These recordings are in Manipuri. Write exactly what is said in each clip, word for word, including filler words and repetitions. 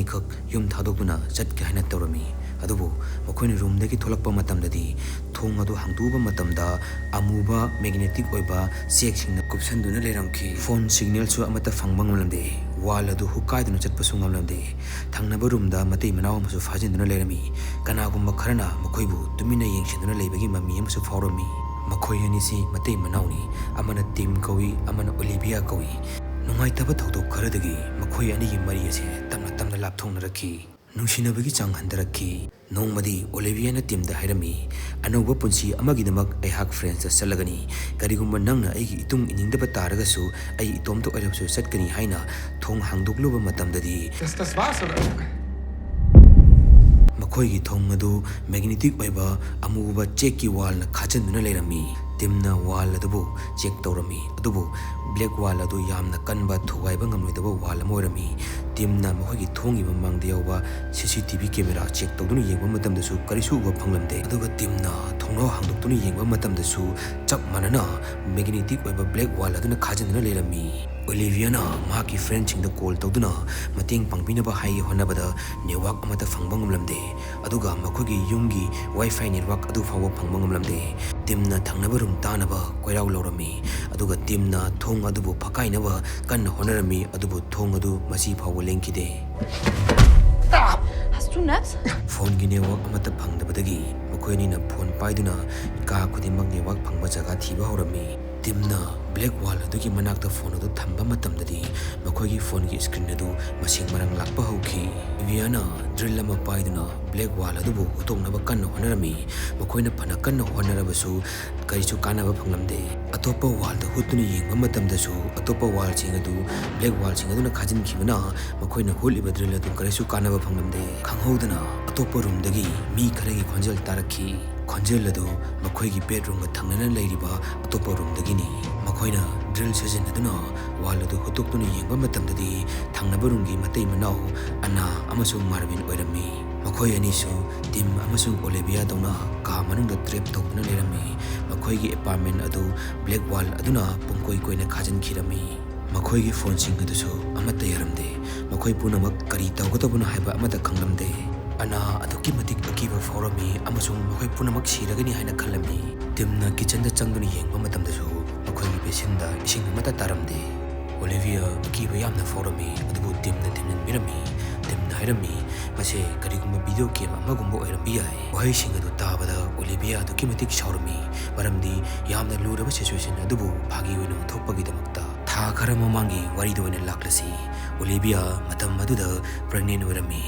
ꯈꯛ ꯌꯨꯝ ꯊꯥꯗꯣꯛꯇꯨꯅ ꯆꯠꯀꯦ ꯍꯥꯏꯅ ꯇꯧꯔꯝꯃꯤ꯫ ꯑꯗꯨꯕꯨ ꯃꯈꯣꯏꯅ ꯔꯨꯝꯗꯒꯤ ꯊꯣꯛꯂꯛꯄ ꯃꯇꯝꯗꯗꯤ ꯊꯣꯡ ꯑꯗꯨ ꯍꯥꯡꯗꯣꯛꯎꯕ ꯃꯇꯝꯗ ꯑꯃꯨꯕ ꯃꯦꯒꯅꯦꯇꯤꯛ ꯑꯣꯏꯕ ꯆꯦꯛꯁꯤꯡꯅ ꯀꯨꯞꯁꯟꯗꯨꯅ ꯂꯩꯔꯝꯈꯤ꯫ ꯐꯣꯟ ꯁꯤꯒꯅꯦꯜꯁꯨ ꯑꯃꯠꯇ ꯐꯪꯕ ꯉꯝꯂꯝꯗꯦ꯫ ꯋꯥꯜ ꯑꯗꯨ ꯍꯨꯛ ꯀꯥꯏꯗꯨꯅ ꯆꯠꯄꯁꯨ ꯉꯝꯂꯝꯗꯦ꯫ ꯊꯪꯅꯕ ꯔꯨꯝꯗ ꯃꯇꯩ ꯃꯅꯥꯎ ꯑꯃꯁꯨ ꯐꯥꯖꯤꯟꯗꯨꯅ ꯂꯩꯔꯝꯃꯤ꯫ ꯀꯅꯥꯒꯨꯝꯕ ꯈꯔꯅ ꯃꯈꯣꯏꯕꯨ ꯇꯨꯃꯤꯟꯅ ꯌꯦꯡꯁꯤꯟꯗꯨꯅ ꯂꯩꯕꯒꯤ ꯃꯃꯤ ꯑꯃꯁꯨ ꯐꯥꯎꯔꯝꯃꯤ꯫ ꯃꯈꯣꯏ ꯑꯅꯤꯁꯤ ꯃꯇꯩ ꯃꯅꯥꯎꯅꯤ꯫ ꯑꯃꯅ ꯇꯤꯝ ꯀꯧꯏ, ꯑꯃꯅ ꯑꯣꯂꯤꯚꯤꯌꯥ ꯀꯧꯏ꯫ ꯅꯨꯡꯉꯥꯏꯇꯕ ꯊꯧꯗꯣꯛ ꯈꯔꯗꯒꯤ ꯃꯈꯣꯏ ꯑꯅꯤꯒꯤ ꯃꯔꯤ ꯑꯁꯤ ꯇꯞꯅ ꯇꯞꯅ ꯂꯥꯞꯊꯣꯛꯅꯔꯛꯈꯤ꯫ ꯅꯨꯡꯁꯤꯅꯕꯒꯤ ꯆꯥꯡ ꯍꯟꯊꯔꯛꯈꯤ꯫ ꯅꯣꯡꯃꯗꯤ ꯑꯣꯂꯤꯚꯤꯌꯥꯅ ꯇꯤꯝꯗ ꯍꯥꯏꯔꯝꯃꯤ, "ꯑꯅꯧꯕ ꯄꯨꯟꯁꯤ ꯑꯃꯒꯤꯗꯃꯛ ꯑꯩꯍꯥꯛ ꯐ꯭ꯔꯦꯟꯁꯇ ꯆꯠꯂꯒꯅꯤ꯫ ꯀꯔꯤꯒꯨꯝꯕ ꯅꯪꯅ ꯑꯩꯒꯤ ꯏꯇꯨꯡ ꯏꯅꯤꯡꯗꯕ ꯇꯥꯔꯒꯁꯨ ꯑꯩ ꯏꯇꯣꯝꯇ ꯑꯣꯏꯔꯕꯁꯨ ꯆꯠꯀꯅꯤ" ꯍꯥꯏꯅ ꯊꯣꯡ ꯍꯥꯡꯗꯣꯛꯂꯨꯕ ꯃꯇꯝꯗꯗꯤ, Das, das war's, oder? ꯃꯈꯣꯏꯒꯤ ꯊꯣꯡ ꯑꯗꯨ ꯃꯦꯒꯅꯦꯇꯤꯛ ꯑꯣꯏꯕ ꯑꯃꯨꯕ ꯆꯦꯛꯀꯤ ꯋꯥꯜꯅ ꯈꯥꯖꯤꯟꯗꯨꯅ ꯂꯩꯔꯝꯃꯤ꯫ ꯇꯤꯝꯅ ꯋꯥꯜ ꯑꯗꯨꯕꯨ ꯆꯦꯛ ꯇꯧꯔꯝꯃꯤ, ꯑꯗꯨꯕꯨ ꯕ꯭ꯂꯦꯛ ꯋꯥꯜ ꯑꯗꯨ ꯌꯥꯝꯅ ꯀꯟꯕ, ꯊꯨꯒꯥꯏꯕ ꯉꯝꯂꯣꯏꯗꯕ ꯋꯥꯜ ꯑꯃ ꯑꯣꯏꯔꯝꯃꯤ꯫ ꯇꯤꯝꯅ ꯃꯈꯣꯏꯒꯤ ꯊꯣꯡꯒꯤ ꯃꯃꯥꯡꯗ ꯌꯥꯎꯕ ꯁꯤ C T V camera check ꯇꯧꯗꯨꯅ ꯌꯦꯡꯕ ꯃꯇꯝꯗꯁꯨ ꯀꯔꯤꯁꯨ ꯎꯕ ꯐꯪꯂꯝꯗꯦ꯫ ꯑꯗꯨꯒ ꯇꯤꯝꯅ ꯊꯣꯡꯅꯥꯎ ꯍꯥꯡꯗꯣꯛꯇꯨꯅ ꯌꯦꯡꯕ ꯃꯇꯝꯗꯁꯨ ꯆꯞ ꯃꯥꯟꯅꯅ ꯃꯦꯒꯅꯦꯇꯤꯛ ꯑꯣꯏꯕ ꯕ꯭ꯂꯦꯛ ꯋꯥꯜ ꯑꯗꯨꯅ ꯈꯥꯖꯤꯟꯗꯨꯅ ꯂꯩꯔꯝꯃꯤ꯫ ꯑꯣꯂꯤꯚꯤꯌꯥꯅ ꯃꯍꯥꯛꯀꯤ ꯐ꯭ꯔꯦꯟꯁꯤꯡꯗ ꯀꯣꯜ ꯇꯧꯗꯨꯅ ꯃꯇꯦꯡ ꯄꯥꯡꯕꯤꯅꯕ ꯍꯥꯏꯒꯦ ꯍꯣꯠꯅꯕꯗ ꯅꯦꯠꯋꯥꯛ ꯑꯃꯠꯇ ꯐꯪꯕ ꯉꯝꯂꯝꯗꯦ꯫ ꯑꯗꯨꯒ ꯃꯈꯣꯏꯒꯤ ꯌꯨꯝꯒꯤ ꯋꯥꯏꯐꯥꯏ ꯅꯦꯠꯋꯥꯛ ꯑꯗꯨ ꯐꯥꯎꯕ ꯐꯪꯕ ꯉꯝꯂꯝꯗꯦ꯫ ꯇꯤꯝꯅ ꯊꯪꯅꯕ ꯔꯨꯝ ꯇꯥꯅꯕ ꯀꯣꯏꯔꯥꯎ ꯂꯧꯔꯝꯃꯤ, ꯑꯗꯨꯒ ꯇꯤꯝꯅ ꯊꯣꯡ ꯑꯗꯨꯕꯨ ꯐꯛꯀꯥꯏꯅꯕ ꯀꯟꯅ ꯍꯣꯠꯅꯔꯝꯃꯤ, ꯑꯗꯨꯕꯨ ꯊꯣꯡ ꯑꯗꯨ ꯃꯁꯤ ꯐꯥꯎꯕ ꯂꯦꯡꯈꯤꯗꯦ꯫ Hast du Netz? ꯐꯣꯟꯒꯤ ꯅꯦꯠꯋꯥꯛ ꯑꯃꯠꯇ ꯐꯪꯗꯕꯗꯒꯤ ꯃꯈꯣꯏ ꯑꯅꯤꯅ ꯐꯣꯟ ꯄꯥꯏꯗꯨꯅ ꯀꯥ ꯈꯨꯗꯤꯡꯃꯛ ꯅꯦꯠꯋꯥꯛ ꯐꯪꯕ ꯖꯒꯥ ꯊꯤꯕ ꯍꯧꯔꯝꯃꯤ꯫ ꯇꯤꯝꯅ ꯕ꯭ꯂꯦꯛ ꯋꯥꯜ ꯑꯗꯨꯒꯤ ꯃꯅꯥꯛꯇ ꯐꯣꯟ ꯑꯗꯨ ꯊꯝꯕ ꯃꯇꯝꯗꯗꯤ ꯃꯈꯣꯏꯒꯤ ꯐꯣꯟꯒꯤ ꯁ꯭ꯀ꯭ꯔꯤꯟ ꯑꯗꯨ ꯃꯁꯦꯡ ꯃꯔꯥꯡ ꯂꯥꯛꯄ ꯍꯧꯈꯤ꯫ ꯏꯚꯤꯌꯥꯅ ꯗ꯭ꯔꯤꯜ ꯑꯃ ꯄꯥꯏꯗꯨꯅ ꯕ꯭ꯂꯦꯛ ꯋꯥꯜ ꯑꯗꯨꯕꯨ ꯍꯨꯠꯇꯣꯛꯅꯕ ꯀꯟꯅ ꯍꯣꯠꯅꯔꯝꯃꯤ꯫ ꯃꯈꯣꯏꯅ ꯐꯅ ꯀꯟꯅ ꯍꯣꯠꯅꯔꯕꯁꯨ ꯀꯔꯤꯁꯨ ꯀꯥꯟꯅꯕ ꯐꯪꯂꯝꯗꯦ꯫ ꯑꯇꯣꯞꯄ ꯋꯥꯜꯗ ꯍꯨꯠꯇꯨꯅ ꯌꯦꯡꯕ ꯃꯇꯝꯗꯁꯨ ꯑꯇꯣꯞꯄ ꯋꯥꯜꯁꯤꯡ ꯑꯗꯨ ꯕ꯭ꯂꯦꯛ ꯋꯥꯜꯁꯤꯡ ꯑꯗꯨꯅ ꯈꯥꯖꯤꯟꯈꯤꯕꯅ ꯃꯈꯣꯏꯅ ꯍꯨꯠꯂꯤꯕ ꯗ꯭ꯔꯤꯜ ꯑꯗꯨ ꯀꯔꯤꯁꯨ ꯀꯥꯟꯅꯕ ꯐꯪꯂꯝꯗꯦ꯫ ꯈꯪꯍꯧꯗꯅ ꯑꯇꯣꯞꯄ ꯔꯨꯝꯗꯒꯤ ꯃꯤ ꯈꯔꯒꯤ ꯈꯣꯟꯖꯦꯜ ꯇꯥꯔꯛꯈꯤ꯫ ꯈꯣꯟꯖꯦꯜ ꯑꯗꯨ ꯃꯈꯣꯏꯒꯤ ꯕꯦꯗꯔꯨꯝꯒ ꯊꯪꯅꯅ ꯂꯩꯔꯤꯕ ꯑꯇꯣꯞꯄ ꯔꯨꯝꯗꯒꯤꯅꯤ꯫ ꯃꯈꯣꯏꯅ ꯗ꯭ꯔꯤꯜ ꯁꯤꯖꯤꯟꯅꯗꯨꯅ ꯋꯥꯜ ꯑꯗꯨ ꯍꯨꯠꯇꯣꯛꯇꯨꯅ ꯌꯦꯡꯕ ꯃꯇꯝꯗꯗꯤ ꯊꯪꯅꯕ ꯔꯨꯝꯒꯤ ꯃꯇꯩ ꯃꯅꯥꯎ ꯑꯅꯥ ꯑꯃꯁꯨꯡ ꯃꯥꯔꯚꯤꯟ ꯑꯣꯏꯔꯝꯃꯤ꯫ ꯃꯈꯣꯏ ꯑꯅꯤꯁꯨ ꯇꯤꯝ ꯑꯃꯁꯨꯡ ꯑꯣꯂꯤꯚꯤꯌꯥꯗꯧꯅ ꯀꯥ ꯃꯅꯨꯡꯗ ꯇ꯭ꯔꯦꯞ ꯇꯧꯗꯨꯅ ꯂꯩꯔꯝꯃꯤ꯫ ꯃꯈꯣꯏꯒꯤ ꯑꯦꯄꯥꯔꯠꯃꯦꯟ ꯑꯗꯨ ꯕ꯭ꯂꯦꯛ ꯋꯥꯜ ꯑꯗꯨꯅ ꯄꯨꯡꯀꯣꯏ ꯀꯣꯏꯅ ꯈꯥꯖꯤꯟꯈꯤꯔꯝꯃꯤ꯫ ꯃꯈꯣꯏꯒꯤ ꯐꯣꯟꯁꯤꯡ ꯑꯗꯨꯁꯨ ꯑꯃꯠꯇ ꯌꯥꯔꯝꯗꯦ꯫ ꯃꯈꯣꯏ ꯄꯨꯝꯅꯃꯛ ꯀꯔꯤ ꯇꯧꯒꯗꯕꯅꯣ ꯍꯥꯏꯕ ꯑꯃꯠꯇ ꯈꯪꯂꯝꯗꯦ꯫ ꯑꯅꯥ ꯑꯗꯨꯛꯀꯤ ꯃꯇꯤꯛ ꯑꯀꯤꯕ ꯐꯥꯎꯔꯝꯃꯤ ꯑꯃꯁꯨꯡ ꯃꯈꯣꯏ ꯄꯨꯝꯅꯃꯛ ꯁꯤꯔꯒꯅꯤ ꯍꯥꯏꯅ ꯈꯜꯂꯝꯃꯤ꯫ ꯇꯤꯝꯅ ꯀꯤꯆꯟꯗ ꯆꯪꯗꯨꯅ ꯌꯦꯡꯕ ꯃꯇꯝꯗꯁꯨ ꯃꯈꯣꯏꯒꯤ ꯕꯦꯁꯤꯟꯗ ꯏꯁꯤꯡ ꯑꯃꯠꯇ ꯇꯥꯔꯝꯗꯦ꯫ ꯑꯣꯂꯤꯚꯤꯌꯥ ꯑꯀꯤꯕ ꯌꯥꯝꯅ ꯐꯥꯎꯔꯝꯃꯤ, ꯑꯗꯨꯕꯨ ꯇꯤꯝꯅ ꯊꯦꯝꯖꯤꯟꯕꯤꯔꯝꯃꯤ꯫ ꯇꯤꯝꯅ ꯍꯥꯏꯔꯝꯃꯤ, "ꯃꯁꯦ ꯀꯔꯤꯒꯨꯝꯕ ꯚꯤꯗꯤꯑꯣ ꯒꯦꯝ ꯑꯃꯒꯨꯝꯕ ꯑꯣꯏꯔꯝꯕ ꯌꯥꯏ"꯫ ꯋꯥꯍꯩꯁꯤꯡ ꯑꯗꯨ ꯇꯥꯕꯗ ꯑꯣꯂꯤꯚꯤꯌꯥ ꯑꯗꯨꯛꯀꯤ ꯃꯇꯤꯛ ꯁꯥꯎꯔꯝꯃꯤ, ꯃꯔꯝꯗꯤ ꯌꯥꯝꯅ ꯂꯨꯔꯕ ꯁꯤꯆꯨꯋꯦꯁꯟ ꯑꯗꯨꯕꯨ ꯐꯥꯒꯤ ꯑꯣꯏꯅ ꯑꯣꯟꯊꯣꯛꯄꯒꯤꯗꯃꯛꯇ꯫ ꯊꯥ ꯈꯔ ꯃꯃꯥꯡꯒꯤ ꯋꯥꯔꯤꯗ ꯑꯣꯏꯅ ꯂꯥꯛꯂꯁꯤ꯫ ꯑꯣꯂꯤꯚꯤꯌꯥ ꯃꯇꯝ ꯑꯗꯨꯗ ꯄ꯭ꯔꯦꯒꯅꯦꯟ ꯑꯣꯏꯔꯝꯃꯤ꯫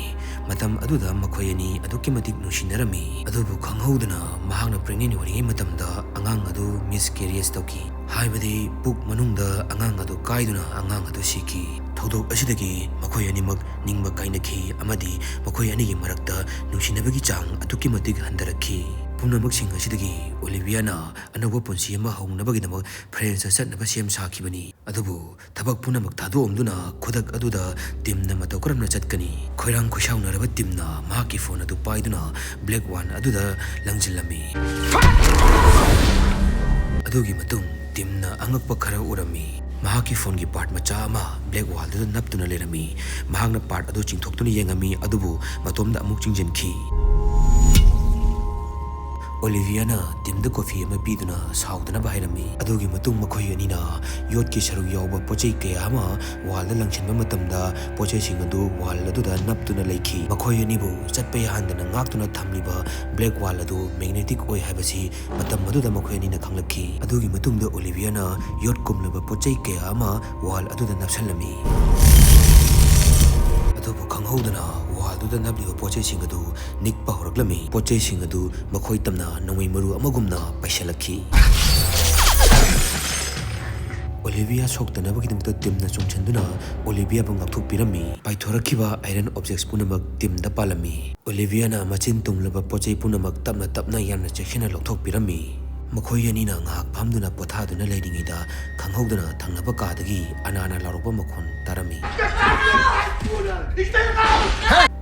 ꯃꯇꯝ ꯑꯗꯨꯗ ꯃꯈꯣꯏ ꯑꯅꯤ ꯑꯗꯨꯛꯀꯤ ꯃꯇꯤꯛ ꯅꯨꯡꯁꯤꯅꯔꯝꯃꯤ꯫ ꯑꯗꯨꯕꯨ ꯈꯪꯍꯧꯗꯅ ꯃꯍꯥꯛꯅ ꯄ꯭ꯔꯦꯒꯅꯦꯟ ꯑꯣꯏꯔꯤꯉꯩ ꯃꯇꯝꯗ ꯑꯉꯥꯡ ꯑꯗꯨ ꯃꯤꯁꯀꯦꯔꯤꯌꯦꯖ ꯇꯧꯈꯤ꯫ ꯍꯥꯏꯕꯗꯤ ꯄꯨꯛ ꯃꯅꯨꯡꯗ ꯑꯉꯥꯡ ꯑꯗꯨ ꯀꯥꯏꯗꯨꯅ ꯑꯉꯥꯡ ꯑꯗꯨ ꯁꯤꯈꯤ꯫ ꯊꯧꯗꯣꯛ ꯑꯁꯤꯗꯒꯤ ꯃꯈꯣꯏ ꯑꯅꯤꯃꯛ ꯅꯤꯡꯕ ꯀꯥꯏꯅꯈꯤ ꯑꯃꯗꯤ ꯃꯈꯣꯏ ꯑꯅꯤꯒꯤ ꯃꯔꯛꯇ ꯅꯨꯡꯁꯤꯅꯕꯒꯤ ꯆꯥꯡ ꯑꯗꯨꯛꯀꯤ ꯃꯇꯤꯛ ꯍꯟꯊꯔꯛꯈꯤ꯫ ꯄꯨꯝꯅꯃꯛꯁꯤꯡ ꯑꯁꯤꯗꯒꯤ ꯑꯣꯂꯤꯚꯤꯌꯥꯅ ꯑꯅꯧꯕ ꯄꯨꯟꯁꯤ ꯑꯃ ꯍꯧꯅꯕꯒꯤꯗꯃꯛ ꯐ꯭ꯔꯦꯟꯁꯇ ꯆꯠꯅꯕ ꯁꯦꯝ ꯁꯥꯈꯤꯕꯅꯤ꯫ ꯑꯗꯨꯕꯨ ꯊꯕꯛ ꯄꯨꯝꯅꯃꯛ ꯊꯥꯗꯣꯛꯂꯝꯗꯨꯅ ꯈꯨꯗꯛ ꯑꯗꯨꯗ ꯇꯤꯝꯅ ꯃꯇꯧ ꯀꯔꯝꯅ ꯆꯠꯀꯅꯤ? ꯈꯣꯏꯔꯥꯡ ꯈꯣꯏꯁꯥꯎꯅꯔꯕ ꯇꯤꯝꯅ ꯃꯍꯥꯛꯀꯤ ꯐꯣꯟ ꯑꯗꯨ ꯄꯥꯏꯗꯨꯅ ꯕ꯭ꯂꯦꯛ ꯋꯥꯜ ꯑꯗꯨꯗ ꯂꯪꯁꯤꯜꯂꯝꯃꯤ꯫ ꯑꯗꯨꯒꯤ ꯃꯇꯨꯡ ꯇꯤꯝꯅ ꯑꯉꯛꯄ ꯈꯔ ꯎꯔꯝꯃꯤ꯫ ꯃꯍꯥꯛꯀꯤ ꯐꯣꯟꯒꯤ ꯄꯥꯔꯠ ꯃꯆꯥ ꯑꯃ ꯕ꯭ꯂꯦꯛ ꯋꯥꯜꯗꯨꯗ ꯅꯞꯇꯨꯅ ꯂꯩꯔꯝꯃꯤ꯫ ꯃꯍꯥꯛꯅ ꯄꯥꯔꯠ ꯑꯗꯨ ꯆꯤꯡꯊꯣꯛꯇꯨꯅ ꯌꯦꯡꯉꯝꯃꯤ, ꯑꯗꯨꯕꯨ ꯃꯇꯣꯝꯗ ꯑꯃꯨꯛ ꯆꯤꯡꯁꯤꯟꯈꯤ꯫ ꯑꯣꯂꯤꯚꯤꯌꯥꯅ ꯇꯤꯝꯗ ꯀꯣꯐꯤ ꯑꯃ ꯄꯤꯗꯨꯅ ꯁꯥꯎꯗꯅꯕ ꯍꯥꯏꯔꯝꯃꯤ꯫ ꯑꯗꯨꯒꯤ ꯃꯇꯨꯡ ꯃꯈꯣꯏ ꯑꯅꯤꯅ ꯌꯣꯠꯀꯤ ꯁꯔꯨꯛ ꯌꯥꯎꯕ ꯄꯣꯠꯆꯩ ꯀꯌꯥ ꯑꯃ ꯋꯥꯜꯗ ꯂꯪꯁꯤꯟꯕ ꯃꯇꯝꯗ, ꯄꯣꯠꯆꯩꯁꯤꯡ ꯑꯗꯨ ꯋꯥꯜ ꯑꯗꯨꯗ ꯅꯞꯇꯨꯅ ꯂꯩꯈꯤ꯫ ꯃꯈꯣꯏ ꯑꯅꯤꯕꯨ ꯆꯠꯄ ꯌꯥꯍꯟꯗꯅ ꯉꯥꯛꯇꯨꯅ ꯊꯝꯂꯤꯕ ꯕ꯭ꯂꯦꯛ ꯋꯥꯜ ꯑꯗꯨ ꯃꯦꯒꯅꯦꯇꯤꯛ ꯑꯣꯏ ꯍꯥꯏꯕꯁꯤ ꯃꯇꯝ ꯑꯗꯨꯗ ꯃꯈꯣꯏ ꯑꯅꯤꯅ ꯈꯪꯂꯛꯈꯤ꯫ ꯑꯗꯨꯒꯤ ꯃꯇꯨꯡꯗ ꯑꯣꯂꯤꯚꯤꯌꯥꯅ ꯌꯣꯠ ꯀꯨꯝꯂꯕ ꯄꯣꯠꯆꯩ ꯀꯌꯥ ꯑꯃ ꯋꯥꯜ ꯑꯗꯨꯗ ꯅꯞꯁꯜꯂꯝꯃꯤ꯫ ꯑꯗꯨꯕꯨ ꯈꯪꯍꯧꯗꯅ ꯋꯥꯜꯗꯨꯗ ꯅꯞꯂꯤꯕ ꯄꯣꯠꯆꯩꯁꯤꯡ ꯑꯗꯨ ꯅꯤꯛꯄ ꯍꯧꯔꯛꯂꯝꯃꯤ꯫ ꯄꯣꯠꯆꯩꯁꯤꯡ ꯑꯗꯨ ꯃꯈꯣꯏ ꯇꯝꯅ ꯅꯣꯡꯃꯩ ꯃꯔꯨ ꯑꯃꯒꯨꯝꯅ ꯄꯩꯁꯜꯂꯛꯈꯤ꯫ ꯑꯣꯂꯤꯚꯤꯌꯥ ꯁꯣꯛꯇꯅꯕꯒꯤꯗꯃꯛꯇ ꯇꯤꯝꯅ ꯆꯣꯡꯁꯤꯟꯗꯨꯅ ꯑꯣꯂꯤꯚꯤꯌꯥꯕꯨ ꯉꯥꯛꯊꯣꯛꯄꯤꯔꯝꯃꯤ꯫ ꯄꯥꯏꯊꯣꯔꯛꯈꯤꯕ ꯑꯥꯏꯔꯟ ꯑꯣꯕꯖꯦꯛꯁ ꯄꯨꯝꯅꯃꯛ ꯇꯤꯝꯗ ꯄꯥꯜꯂꯝꯃꯤ꯫ ꯑꯣꯂꯤꯚꯤꯌꯥꯅ ꯃꯆꯤꯟ ꯇꯨꯝꯂꯕ ꯄꯣꯠꯆꯩ ꯄꯨꯝꯅꯃꯛ ꯇꯞꯅ ꯇꯞꯅ ꯌꯥꯝꯅ ꯆꯦꯛꯁꯤꯟꯅ ꯂꯧꯊꯣꯛꯄꯤꯔꯝꯃꯤ꯫ ꯃꯈꯣꯏ ꯑꯅꯤꯅ ꯉꯥꯏꯍꯥꯛ ꯐꯝꯗꯨꯅ ꯄꯣꯊꯥꯗꯨꯅ ꯂꯩꯔꯤꯉꯩꯗ, ꯈꯪꯍꯧꯗꯅ ꯊꯪꯅꯕ ꯀꯥꯗꯒꯤ ꯑꯅꯥꯅ ꯂꯥꯎꯔꯛꯄ ꯃꯈꯣꯟ ꯇꯥꯔꯝꯃꯤ꯫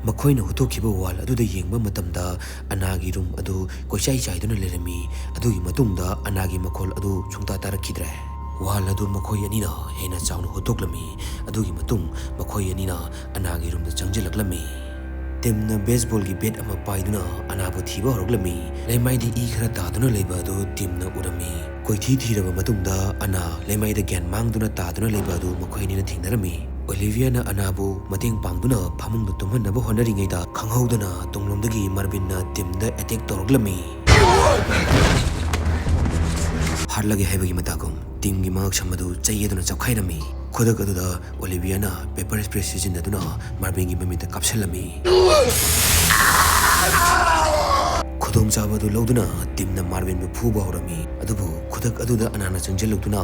ꯃꯈꯣꯏꯅ ꯍꯨꯠꯇꯣꯛꯈꯤꯕ ꯋꯥꯜ ꯑꯗꯨꯗ ꯌꯦꯡꯕ ꯃꯇꯝꯗ, ꯑꯅꯥꯒꯤ ꯔꯨꯝ ꯑꯗꯨ ꯀꯣꯏꯆꯥꯏ ꯆꯥꯏꯗꯨꯅ ꯂꯩꯔꯝꯃꯤ꯫ ꯑꯗꯨꯒꯤ ꯃꯇꯨꯡꯗ ꯑꯅꯥꯒꯤ ꯃꯈꯣꯜ ꯑꯗꯨ ꯁꯨꯡꯇꯥ ꯇꯥꯔꯛꯈꯤꯗ꯭ꯔꯦ꯫ ꯋꯥꯜ ꯑꯗꯨ ꯃꯈꯣꯏ ꯑꯅꯤꯅ ꯍꯦꯟꯅ ꯆꯥꯎꯅ ꯍꯨꯠꯇꯣꯛꯂꯝꯃꯤ꯫ ꯑꯗꯨꯒꯤ ꯃꯇꯨꯡ ꯃꯈꯣꯏ ꯑꯅꯤꯅ ꯑꯅꯥꯒꯤ ꯔꯨꯝꯗ ꯆꯪꯁꯤꯜꯂꯛꯂꯝꯃꯤ꯫ ꯇꯤꯝꯅ ꯕꯦꯁꯕꯣꯜꯒꯤ ꯕꯦꯠ ꯑꯃ ꯄꯥꯏꯗꯨꯅ ꯑꯅꯥꯕꯨ ꯊꯤꯕ ꯍꯧꯔꯛꯂꯝꯃꯤ꯫ ꯂꯩꯃꯥꯏꯗ ꯏ ꯈꯔ ꯇꯥꯗꯨꯅ ꯂꯩꯕ ꯑꯗꯨ ꯇꯤꯝꯅ ꯎꯔꯝꯃꯤ꯫ ꯀꯣꯏꯊꯤ ꯊꯤꯔꯕ ꯃꯇꯨꯡꯗ ꯑꯅꯥ ꯂꯩꯃꯥꯏꯗ ꯒ꯭ꯌꯥꯟ ꯃꯥꯡꯗꯨꯅ ꯇꯥꯗꯨꯅ ꯂꯩꯕ ꯑꯗꯨ ꯃꯈꯣꯏ ꯑꯅꯤꯅ ꯊꯦꯡꯅꯔꯝꯃꯤ꯫ ꯑꯣꯂꯤꯚꯤꯌꯥꯅ ꯑꯅꯥꯕꯨ ꯃꯇꯦꯡ ꯄꯥꯡꯗꯨꯅ ꯐꯃꯨꯡꯗ ꯇꯨꯝꯍꯟꯅꯕ ꯍꯣꯠꯅꯔꯤꯉꯩꯗ ꯈꯪꯍꯧꯗꯅ ꯇꯨꯡꯂꯣꯝꯗꯒꯤ ꯃꯥꯔꯕꯤꯟꯅ ꯇꯤꯝꯗ ꯑꯦꯇꯦꯛ ꯇꯧꯔꯛꯂꯝꯃꯤ꯫ ꯍꯥꯠꯂꯒꯦ ꯍꯥꯏꯕꯒꯤ ꯃꯇꯥꯒꯨꯝ ꯇꯤꯝꯒꯤ ꯃꯉꯛꯁꯝ ꯑꯗꯨ ꯆꯩ ꯑꯗꯨꯅ ꯆꯞꯈꯥꯏꯔꯝꯃꯤ꯫ ꯈꯨꯗꯛ ꯑꯗꯨꯗ ꯑꯣꯂꯤꯚꯤꯌꯥꯅ ꯄꯦꯄꯔ ꯁ꯭ꯄ꯭ꯔꯦ ꯁꯤꯖꯤꯟꯅꯗꯨꯅ ꯃꯥꯔꯕꯤꯟꯒꯤ ꯃꯃꯤꯠꯇ ꯀꯥꯞꯁꯤꯜꯂꯝꯃꯤ꯫ ꯈꯨꯗꯣꯡꯆꯥꯕ ꯑꯗꯨ ꯂꯧꯗꯨꯅ ꯇꯤꯝꯅ ꯃꯥꯔꯕꯤꯟꯕꯨ ꯐꯨꯕ ꯍꯧꯔꯝꯃꯤ꯫ ꯑꯗꯨꯕꯨ ꯈꯨꯗꯛ ꯑꯗꯨꯗ ꯑꯅꯥꯅ ꯆꯪꯁꯤꯜꯂꯛꯇꯨꯅ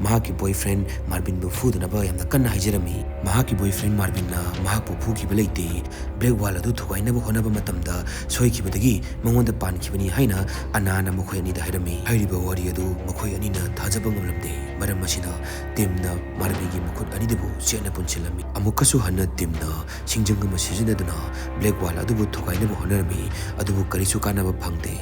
ꯃꯍꯥꯛꯀꯤ ꯕꯣꯏꯐ꯭ꯔꯦꯟ ꯃꯥꯔꯕꯤꯟꯕꯨ ꯐꯨꯗꯅꯕ ꯌꯥꯝꯅ ꯀꯟꯅ ꯍꯥꯏꯖꯔꯝꯃꯤ꯫ ꯃꯍꯥꯛꯀꯤ ꯕꯣꯏꯐ꯭ꯔꯦꯟ ꯃꯥꯔꯕꯤꯟꯅ ꯃꯍꯥꯛꯄꯨ ꯐꯨꯈꯤꯕ ꯂꯩꯇꯦ꯫ ꯕ꯭ꯂꯦꯛ ꯋꯥꯜ ꯑꯗꯨ ꯊꯨꯒꯥꯏꯅꯕ ꯍꯣꯠꯅꯕ ꯃꯇꯝꯗ ꯁꯣꯏꯈꯤꯕꯗꯒꯤ ꯃꯉꯣꯟꯗ ꯄꯥꯟꯈꯤꯕꯅꯤ ꯍꯥꯏꯅ ꯑꯅꯥꯅ ꯃꯈꯣꯏ ꯑꯅꯤꯗ ꯍꯥꯏꯔꯝꯃꯤ꯫ ꯍꯥꯏꯔꯤꯕ ꯋꯥꯔꯤ ꯑꯗꯨ ꯃꯈꯣꯏ ꯑꯅꯤꯅ ꯊꯥꯖꯕ ꯉꯝꯂꯝꯗꯦ꯫ ꯃꯔꯝ ꯑꯁꯤꯅ ꯇꯤꯝꯅ ꯃꯥꯔꯕꯤꯟꯒꯤ ꯃꯈꯨꯠ ꯑꯅꯤꯗꯨꯕꯨ ꯆꯦꯠꯅ ꯄꯨꯟꯁꯤꯜꯂꯝꯃꯤ꯫ ꯑꯃꯨꯛꯀꯁꯨ ꯍꯟꯅ ꯇꯤꯝꯅ ꯁꯤꯡꯖꯪ ꯑꯃ ꯁꯤꯖꯤꯟꯅꯗꯨꯅ ꯕ꯭ꯂꯦꯛ ꯋꯥꯜ ꯑꯗꯨꯕꯨ ꯊꯨꯒꯥꯏꯅꯕ ꯍꯣꯠꯅꯔꯝꯃꯤ, ꯑꯗꯨꯕꯨ ꯀꯔꯤꯁꯨ ꯀꯥꯟꯅꯕ ꯐꯪꯗꯦ꯫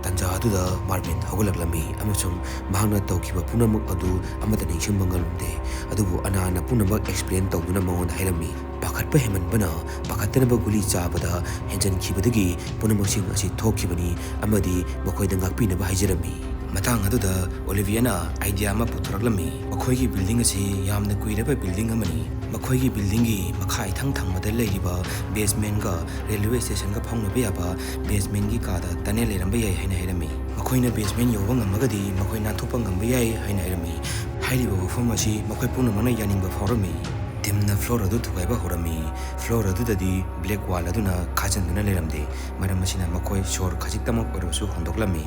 ꯇꯟꯖꯥ ꯑꯗꯨꯗ ꯃꯥꯔꯕꯤꯟ ꯍꯧꯒꯠꯂꯛꯂꯝꯃꯤ ꯑꯃꯁꯨꯡ ꯃꯍꯥꯛꯅ ꯇꯧꯈꯤꯕ ꯄꯨꯝꯅꯃꯛ ꯑꯗꯨ ꯑꯃꯠꯇ ꯅꯤꯡꯁꯤꯡꯕ ꯉꯝꯂꯝꯗꯦ꯫ ꯑꯗꯨꯕꯨ ꯑꯅꯥꯅ ꯄꯨꯝꯅꯃꯛ ꯑꯦꯛꯁꯄ꯭ꯂꯦꯟ ꯇꯧꯗꯨꯅ ꯃꯉꯣꯟꯗ ꯍꯥꯏꯔꯝꯃꯤ꯫ ꯄꯥꯈꯠꯄ ꯍꯦꯟꯃꯟꯕꯅ ꯄꯥꯈꯠꯇꯅꯕ ꯒꯨꯂꯤ ꯆꯥꯕꯗ ꯍꯦꯟꯖꯟꯈꯤꯕꯗꯒꯤ ꯄꯨꯝꯅꯃꯛꯁꯤꯡ ꯑꯁꯤ ꯊꯣꯛꯈꯤꯕꯅꯤ ꯑꯃꯗꯤ ꯃꯈꯣꯏꯗ ꯉꯥꯛꯄꯤꯅꯕ ꯍꯥꯏꯖꯔꯝꯃꯤ꯫ ꯃꯇꯥꯡ ꯑꯗꯨꯗ ꯑꯣꯂꯤꯚꯤꯌꯥꯅ ꯑꯥꯏꯗꯤꯌꯥ ꯑꯃ ꯄꯨꯊꯣꯔꯛꯂꯝꯃꯤ꯫ ꯃꯈꯣꯏꯒꯤ ꯕꯤꯜꯗꯤꯡ ꯑꯁꯤ ꯌꯥꯝꯅ ꯀꯨꯏꯔꯕ ꯕꯤꯜꯗꯤꯡ ꯑꯃꯅꯤ꯫ ꯃꯈꯣꯏꯒꯤ ꯕꯤꯜꯗꯤꯡꯒꯤ ꯃꯈꯥ ꯏꯊꯪ ꯊꯪꯕꯗ ꯂꯩꯔꯤꯕ ꯕꯦꯁꯃꯦꯟꯒ ꯔꯦꯜꯋꯦ ꯁ꯭ꯇꯦꯁꯟꯒ ꯐꯥꯎꯅꯕ ꯌꯥꯕ ꯕꯦꯁꯃꯦꯟꯒꯤ ꯀꯥꯗ ꯇꯅꯦꯜ ꯂꯩꯔꯝꯕ ꯌꯥꯏ ꯍꯥꯏꯅ ꯍꯥꯏꯔꯝꯃꯤ꯫ ꯃꯈꯣꯏꯅ ꯕꯦꯁꯃꯦꯟ ꯌꯧꯕ ꯉꯝꯃꯒꯗꯤ ꯃꯈꯣꯏ ꯅꯥꯟꯊꯣꯛꯄ ꯉꯝꯕ ꯌꯥꯏ ꯍꯥꯏꯅ ꯍꯥꯏꯔꯝꯃꯤ꯫ ꯍꯥꯏꯔꯤꯕ ꯋꯥꯐꯝ ꯑꯁꯤ ꯃꯈꯣꯏ ꯄꯨꯝꯅꯃꯛꯅ ꯌꯥꯅꯤꯡꯕ ꯐꯥꯎꯔꯝꯃꯤ꯫ ꯇꯤꯝꯅ ꯐ꯭ꯂꯣꯔ ꯑꯗꯨ ꯊꯨꯒꯥꯏꯕ ꯍꯧꯔꯝꯃꯤ꯫ ꯐ꯭ꯂꯣꯔ ꯑꯗꯨꯗꯗꯤ ꯕ꯭ꯂꯦꯛ ꯋꯥꯜ ꯑꯗꯨꯅ ꯈꯥꯖꯤꯟꯗꯨꯅ ꯂꯩꯔꯝꯗꯦ꯫ ꯃꯔꯝ ꯑꯁꯤꯅ ꯃꯈꯣꯏ ꯁꯣꯔ ꯈꯖꯤꯛꯇꯃꯛ ꯑꯣꯏꯔꯕꯁꯨ ꯍꯣꯟꯗꯣꯛꯂꯝꯃꯤ꯫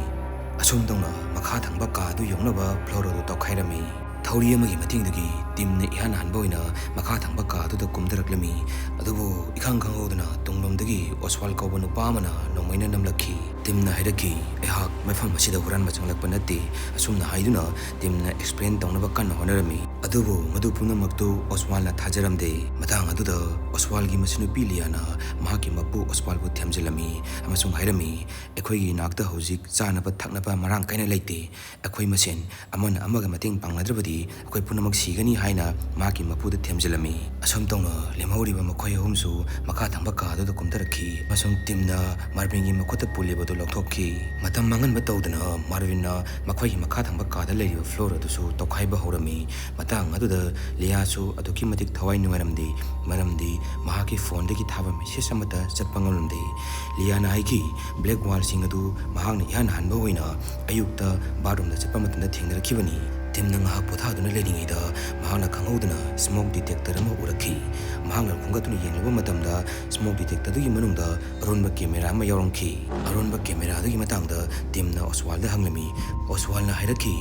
ꯑꯁꯨꯝ ꯇꯧꯅ ꯃꯈꯥ ꯊꯪꯕ ꯀꯥ ꯑꯗꯨ ꯌꯧꯅꯕ ꯐ꯭ꯂꯣꯔ ꯑꯗꯨ ꯇꯧꯈꯥꯏꯔꯝꯃꯤ꯫ ꯊꯧꯔꯤ ꯑꯃꯒꯤ ꯃꯇꯦꯡꯗꯒꯤ ꯇꯤꯝꯅ ꯏꯍꯥꯟ ꯍꯥꯟꯕ ꯑꯣꯏꯅ ꯃꯈꯥ ꯊꯪꯕ ꯀꯥ ꯑꯗꯨꯗ ꯀꯨꯝꯊꯔꯛꯂꯝꯃꯤ꯫ ꯑꯗꯨꯕꯨ ꯏꯈꯪ ꯈꯪꯍꯧꯗꯅ ꯇꯨꯡꯂꯣꯝꯗꯒꯤ ꯑꯣꯁꯋꯥꯜ ꯀꯧꯕ ꯅꯨꯄꯥ ꯑꯃꯅ ꯅꯣꯡꯃꯩꯅ ꯅꯝꯂꯛꯈꯤ꯫ ꯇꯤꯝꯅ ꯍꯥꯏꯔꯛꯈꯤ, "ꯑꯩꯍꯥꯛ ꯃꯐꯝ ꯑꯁꯤꯗ ꯍꯨꯔꯥꯟꯕ ꯆꯪꯂꯛꯄ ꯅꯠꯇꯦ," ꯑꯁꯨꯝꯅ ꯍꯥꯏꯗꯨꯅ ꯇꯤꯝꯅ ꯑꯦꯛꯁꯄ꯭ꯂꯦꯟ ꯇꯧꯅꯕ ꯀꯟꯅ ꯍꯣꯠꯅꯔꯝꯃꯤ꯫ ꯑꯗꯨꯕꯨ ꯃꯗꯨ ꯄꯨꯝꯅꯃꯛꯇꯨ ꯑꯣꯁꯋꯥꯜꯅ ꯊꯥꯖꯔꯝꯗꯦ꯫ ꯃꯇꯥꯡ ꯑꯗꯨꯗ ꯑꯣꯁꯋꯥꯜꯒꯤ ꯃꯆꯟꯅꯨꯄꯤ ꯂꯤꯌꯥꯅ ꯃꯍꯥꯛꯀꯤ ꯃꯄꯨ ꯑꯣꯁꯋꯥꯜꯕꯨ ꯊꯦꯝꯖꯤꯜꯂꯝꯃꯤ ꯑꯃꯁꯨꯡ ꯍꯥꯏꯔꯝꯃꯤ, "ꯑꯩꯈꯣꯏꯒꯤ ꯏꯅꯥꯛꯇ ꯍꯧꯖꯤꯛ ꯆꯥꯅꯕ ꯊꯛꯅꯕ ꯃꯔꯥꯡ ꯀꯥꯏꯅ ꯂꯩꯇꯦ꯫ ꯑꯩꯈꯣꯏ ꯃꯁꯦꯟ ꯑꯃꯅ ꯑꯃꯒ ꯃꯇꯦꯡ ꯄꯥꯡꯅꯗ꯭ꯔꯕꯗꯤ ꯑꯩꯈꯣꯏ ꯄꯨꯝꯅꯃꯛ ꯁꯤꯒꯅꯤ," ꯍꯥꯏꯅ ꯃꯍꯥꯛꯀꯤ ꯃꯄꯨꯗ ꯊꯦꯝꯖꯤꯜꯂꯝꯃꯤ꯫ ꯑꯁꯨꯝ ꯇꯧꯅ ꯂꯦꯝꯍꯧꯔꯤꯕ ꯃꯈꯣꯏ ꯑꯍꯨꯝꯁꯨ ꯃꯈꯥ ꯊꯪꯕ ꯀꯥ ꯑꯗꯨꯗ ꯀꯨꯝꯊꯔꯛꯈꯤ ꯑꯃꯁꯨꯡ ꯇꯤꯝꯅ ꯃꯥꯔꯚꯤꯟꯒꯤ ꯃꯈꯨꯠꯇ ꯄꯨꯜꯂꯤꯕ ꯑꯗꯨ ꯂꯧꯊꯣꯛꯈꯤ꯫ ꯃꯇꯝ ꯃꯥꯡꯍꯟꯕ ꯇꯧꯗꯅ ꯃꯥꯔꯚꯤꯟꯅ ꯃꯈꯣꯏꯒꯤ ꯃꯈꯥ ꯊꯪꯕ ꯀꯥꯗ ꯂꯩꯔꯤꯕ ꯐ꯭ꯂꯣꯔ ꯑꯗꯨꯁꯨ ꯇꯧꯈꯥꯏꯕ ꯍꯧꯔꯝꯃꯤ꯫ ꯃꯇꯥꯡ ꯑꯗꯨꯗ ꯂꯤꯌꯥꯁꯨ ꯑꯗꯨꯛꯀꯤ ꯃꯇꯤꯛ ꯊꯋꯥꯏ ꯅꯨꯡꯉꯥꯏꯔꯝꯗꯦ, ꯃꯔꯝꯗꯤ ꯃꯍꯥꯛꯀꯤ ꯐꯣꯟꯗꯒꯤ ꯊꯥꯕ ꯃꯦꯁꯦꯖ ꯑꯃꯠꯇ ꯆꯠꯄ ꯉꯝꯂꯝꯗꯦ꯫ ꯂꯤꯌꯥꯅ ꯍꯥꯏꯈꯤ, "ꯕ꯭ꯂꯦꯛ ꯋꯥꯜꯁꯤꯡ ꯑꯗꯨ ꯃꯍꯥꯛꯅ ꯏꯍꯥꯟ ꯍꯥꯟꯕ ꯑꯣꯏꯅ ꯑꯌꯨꯛꯇ ꯕꯥꯠꯔꯨꯝꯗ ꯆꯠꯄ ꯃꯇꯝꯗ ꯊꯦꯡꯅꯔꯛꯈꯤꯕꯅꯤ꯫" ꯇꯤꯝꯅ ꯉꯥꯏꯍꯥꯛ ꯄꯣꯊꯥꯗꯨꯅ ꯂꯩꯔꯤꯉꯩꯗ ꯃꯍꯥꯛꯅ ꯈꯪꯍꯧꯗꯅ ꯁ꯭ꯃꯣꯛ ꯗꯤꯇꯦꯛꯇꯔ ꯑꯃ ꯎꯔꯛꯈꯤ꯫ ꯃꯍꯥꯛꯅ ꯈꯣꯝꯒꯠꯇꯨꯅ ꯌꯦꯡꯂꯨꯕ ꯃꯇꯝꯗ ꯁ꯭ꯃꯣꯛ ꯗꯤꯇꯦꯛꯇꯔꯗꯨꯒꯤ ꯃꯅꯨꯡꯗ ꯑꯔꯣꯟꯕ ꯀꯦꯃꯦꯔꯥ ꯑꯃ ꯌꯥꯎꯔꯝꯈꯤ꯫ ꯑꯔꯣꯟꯕ ꯀꯦꯃꯦꯔꯥꯗꯨꯒꯤ ꯃꯇꯥꯡꯗ ꯇꯤꯝꯅ ꯑꯣꯁꯋꯥꯜꯗ ꯍꯪꯂꯝꯃꯤ꯫ ꯑꯣꯁꯋꯥꯜꯅ ꯍꯥꯏꯔꯛꯈꯤ,